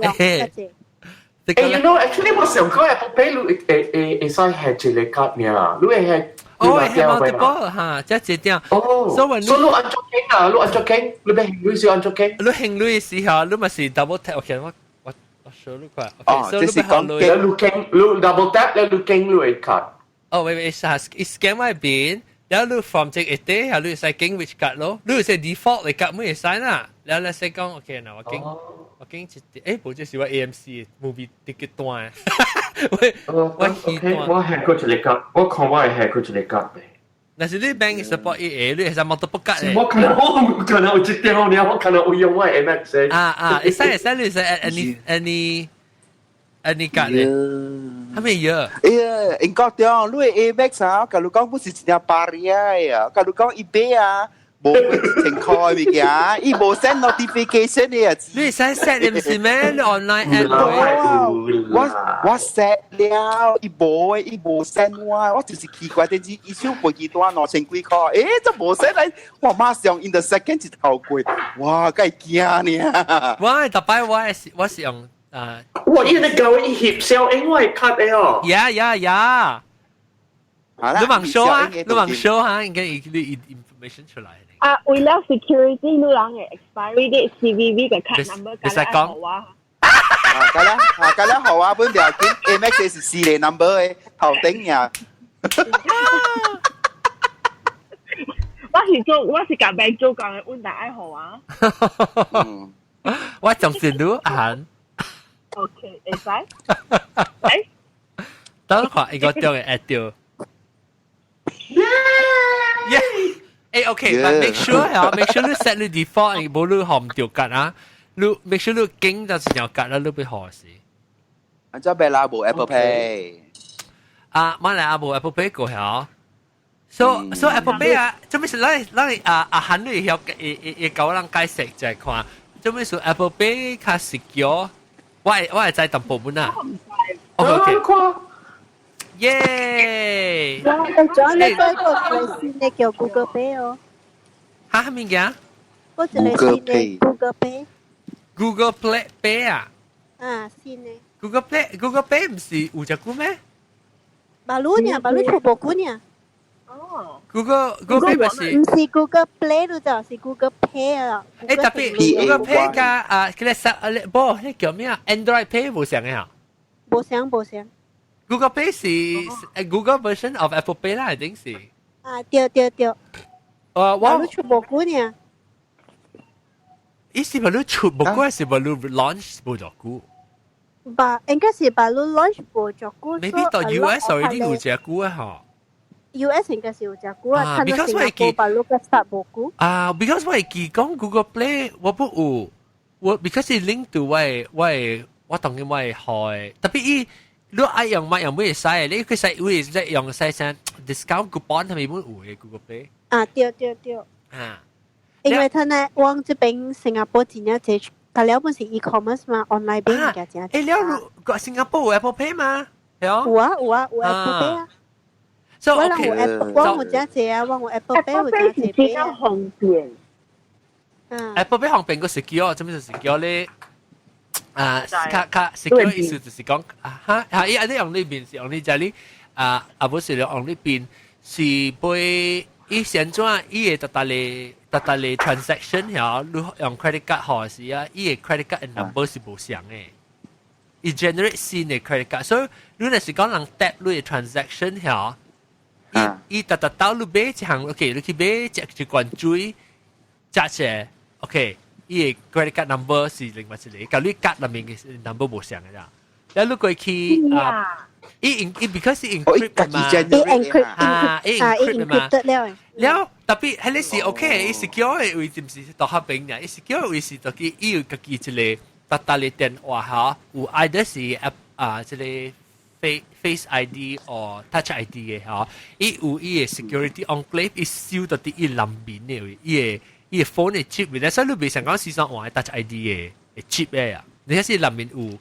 誒，you know actually 我想講 Apple Pay 你會會會使係一個卡爾，你會係。哦，係 multiple 哈，這一點。哦，所以你按怎經啊？你按怎經？你欲還鐳是按怎經？你還鐳時候，你嘛是 double tap，OK，我 show 你看。哦，這是講經。你經，你 double tap，你經你的卡。哦，喂喂，係 scan 我邊，然後你 from 這一塊，然後你使經 which 卡咯，你是 default 的卡沒會使啦。然後你使講 OK，嗱我經我經一點，誒，無這是我 AMC movie ticket 單。我我我係過一個卡，我看我係過一個卡嘅。但是你 bank support 伊個，你會使 multiple 卡咧。我可能我可能有一點爾，我可能有用我 Amex。啊啊，會使會使，你使 any 卡咧。係咪呀？哎呀，應該對，你的 Amex 啊，假如講不是一隻巴黎啊，假如講伊買啊。無一千塊物件，伊無 send notification 的啊！你使 set 的毋是咩？你 online app 我 set 了，伊無的，伊無 send 我，我就是奇怪，點知伊收飛機單2000幾塊，欸，這無 send 來，我馬上 in the second 就頭過，哇，該驚呢！我逐擺我是用啊，我伊咧教伊翕相因為卡的哦。 Yeah！你望 show 啊？你望 show 哈？應該伊你 information 出來。啊，為了 security，你人的 expiry date、CVV 嘅 card number，會使講。啊，咁啦，啊，咁啦，好啊，本條件 Amex 是四個 number 的頭頂呀。我是共 bank 做工的，阮大愛好啊。我仲是女行。 OK，會使。來。等看一個鐘會 add 掉。Yeah。誒，OK，but make sure 嚇，make sure 你 set 你 default，無你學毋著格啊，你 make sure 你經就是條格啦，你欲予時。按怎變啦？無 Apple Pay。啊，馬來亞無 Apple Pay 過嚇。So Apple Pay 啊，做咩事？咱啊啊韓你曉會會會教人解釋就係看，做咩事 Apple Pay 較 secure？我會知淡薄本啊。OK OK。耶！我你嗰個新的叫 Google Pay 哦。哈？啥物件？我一個新的 Google Pay。 Google Play Pay 啊？啊，新的。 Google Play Google Pay 毋是有遮久咩？馬路呢？馬路出無久呢？哦。 Google Pay 毋是？毋是 Google Play 咯，就是 Google Pay 啊。欸，特別 Google Pay 佮啊，彼個啥啊？無，彼叫咩啊？Android Pay 無相的哈？無相無相。 Google Pay 是 Google version of Apple Pay 啦，一定是。啊，對對對。我出無久呢。伊是馬路出無久，還是馬路 launch 無偌久？吧，應該是馬路 launch 無偌久。 Maybe 到 US already 有遮久啊，嗬。 US 應該是有遮久啊，because 我會記馬路個 start 無久。啊，because 我會記講 Google Play 我不有，我 because 是 link to 我當然我會開，特別伊。你愛用嘛用會使，你佢使會使用使啥 discount coupon 係咪本有嘅 Google Pay？啊，對對對。啊，因為他呢，往這邊新加坡真正濟，佢了本是 e-commerce 嘛，online 邊物件真。欸，了個新加坡有 Apple Pay 嘛？係哦。有啊有啊有 Apple Pay 啊。所以我人有 Apple，我有真濟啊，我有 Apple Pay 有真濟比較方便。嗯。 Apple Pay 方便個 secure，做咩是 secure 咧？啊，較較 secure 意思就是講啊哈，啊伊按呢用你面是用你遮裡啊，啊不是用你面是被伊先怎伊會逐逐個逐逐個 transaction 曉，你用 credit card 號時啊，伊個 credit card number 是無相的。伊 generate 新的 credit card，所以你若是講人 tap 你的 transaction 曉，伊伊逐逐到你買一項，OK，你去買一一罐水，食者，OK。伊個 credit card number 是另外一個，佮你卡內面嘅 number 無相嘅啦。แล้ว你過去啊，伊伊 because 是 encrypt 嘛，伊 encrypt 啊，伊 encrypt 嘛，了 tapi 彼個是 OK，伊 secure 嘅位置毋是到較邊嘅，伊 secure 位是就去伊有家己一個逐逐個電話嚇，有 either 是 app 啊，這個 Face ID 或 Touch ID 嘅嚇，伊有伊個 security enclave，伊收到佇伊內面嘅位，伊個。伊個 phone 嘅 chip，你所以你袂想講時上換 Touch ID 嘅 chip 嘅啊，你是內面有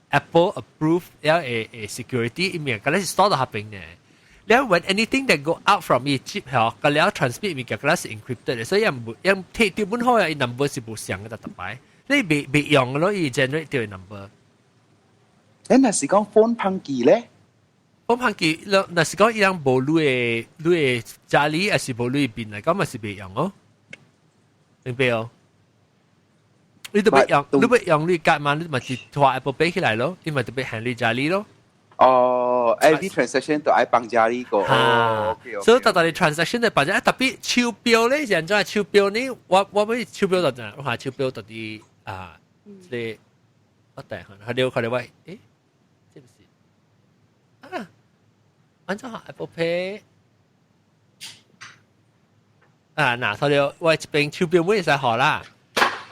Apple approve 了嘅嘅 security，伊面，佮你是 store 到彼邊嘅。了 when anything that go out from 伊 chip 嗬，佮了 transmit 物件，佮是 encrypted 嘅，所以也無也摕到本好啊，伊 number 是無相嘅，特特擺，你袂袂用咯，伊 generate 到 number。誒，若是講 phone 碰機咧？ phone 碰機，若是講伊人無你嘅你嘅家裡，還是無你邊嚟，咁咪是袂用哦。明白哦？你都欲用，你欲用你夾嘛？你咪是拖 Apple Pay 起來咯，你咪特別行你家裡咯。哦，every transaction 都愛放家裡個。哦，所以逐逐個 transaction 都放遮，tapi 手錶咧，現在手錶呢，我我欲手錶就怎？我看手錶到底啊，這個我等下，還了看了我，誒，這不是啊？按怎 Apple Pay？啊，嗱，頭了我這邊手錶會使學啦，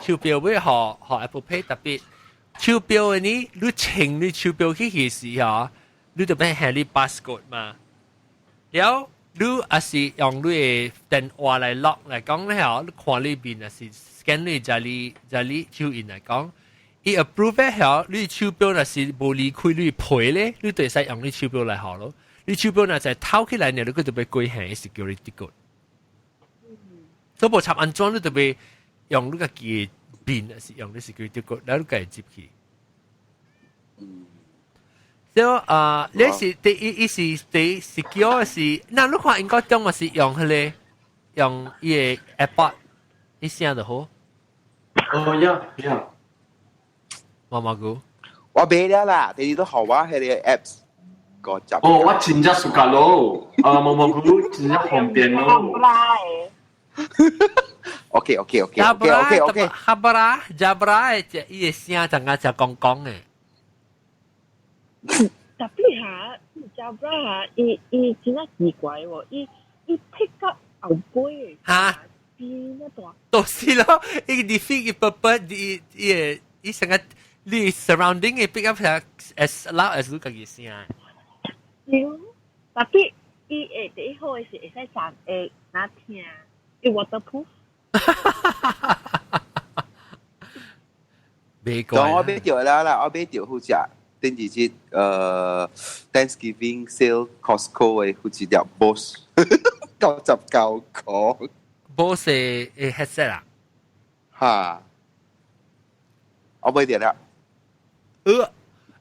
手錶會學學 Apple Pay tapi 手錶的呢，你穿你手錶去去時吼，你就欲按你 passcode 嘛。了，你也是用你的電話來 lock 來講咧吼，你看你面也是 scan 你遮裡遮裡手印來講，伊 approve 咧吼，你手錶若是無離開你皮咧，你就會使用你手錶來學咯。你手錶若是偷起來呢，你閣就欲過按 security code。都無插安怎，你就欲用你家己的面，還是用你 security code，然後你家己接去。所以啊，你是第一，伊是第 secure 是，那你看英國中嘛是用彼個用伊個 AirPod，伊聲就好。哦呀呀，毛毛菇，我買了啦，第二都學我彼個 apps 個集。哦，我真正 suka 咯，啊，毛毛菇真正方便咯。 OK OK OK OK OK OK。 Jabra Jabra 的伊個聲就敢食講講的。 Tapi 哈，Jabra 哈，伊伊真正奇怪喎，伊伊 pick up 後背哈，變那大。都是咯，伊 defeat 伊 purpose，伊伊個伊成個你 surrounding 嘅 pick up as loud as 你家己聲。對，tapi 伊會第一好的是會使站會若聽，伊 waterproof。沒怪。我買著啦啦，我買著好食。頂一日Thanksgiving sale Costco 的有一粒 Bose 99塊。 Bose 的 headset 啊？哈，我買著了。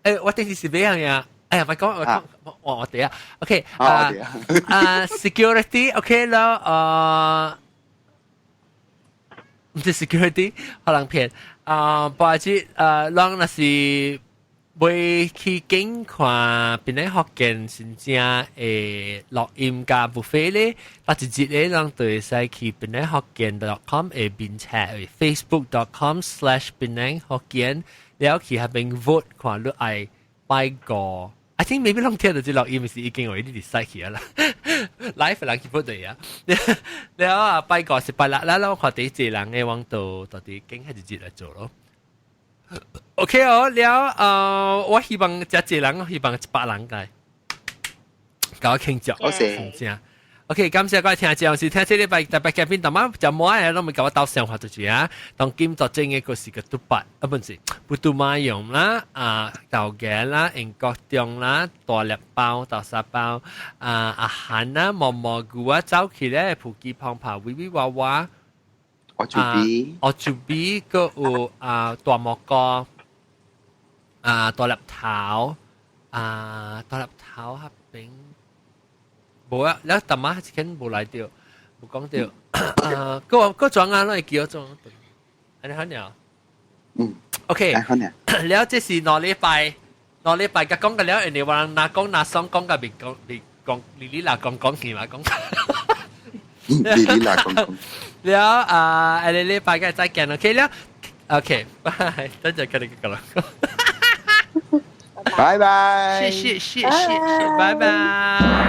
欸，我頂次是買樣呀？哎呀，咪講我講我我哋啊，OK 啊啊 security OK 啦，毋是 security 可能騙啊，不過咱若是欲去景看檳城福建真正的錄音佮 buffet 咧，啊一日咧，咱就會使去檳城福建 .com 的面冊，facebook.com/檳城福建，了去彼邊 vote 看你愛拜個。I think maybe 攏聽到這錄音是已經有一啲 decide 去啦，live 人去 vote 對啊，了啊拜個是拜六，咱我看第一個人的網度到底經係一日來做咯。OK 哦，了我希望遮濟人，希望100人來，佮我慶祝，好謝。正。OK，感謝各位聽眾，是聽這禮拜特別嘉賓，逐晚食滿的攏未共我鬥想法就是啊，當今作證的個是個獨白，啊不是，不都馬用啦，啊豆芽啦，英國中啦，大粒包、豆沙包，啊阿韓啦，毛毛菇啊，走起咧，普吉胖胖、威威娃娃。我做比，我做比個有啊大蘑菇，啊大粒頭啊大粒頭合邊無啊，了淡仔一間無來著，無講著啊，個個轉啊，攏會記做，按呢好爾。嗯，OK，好爾。了，這是兩禮拜，兩禮拜甲講個了，因為我人若講若爽講甲未講，未講，哩哩啦講講去嘛講。哩哩啦講講。了啊，下個禮拜嘅再見，OK 了，OK，拜，等陣跟你講啦。拜拜。謝謝謝謝謝，拜拜。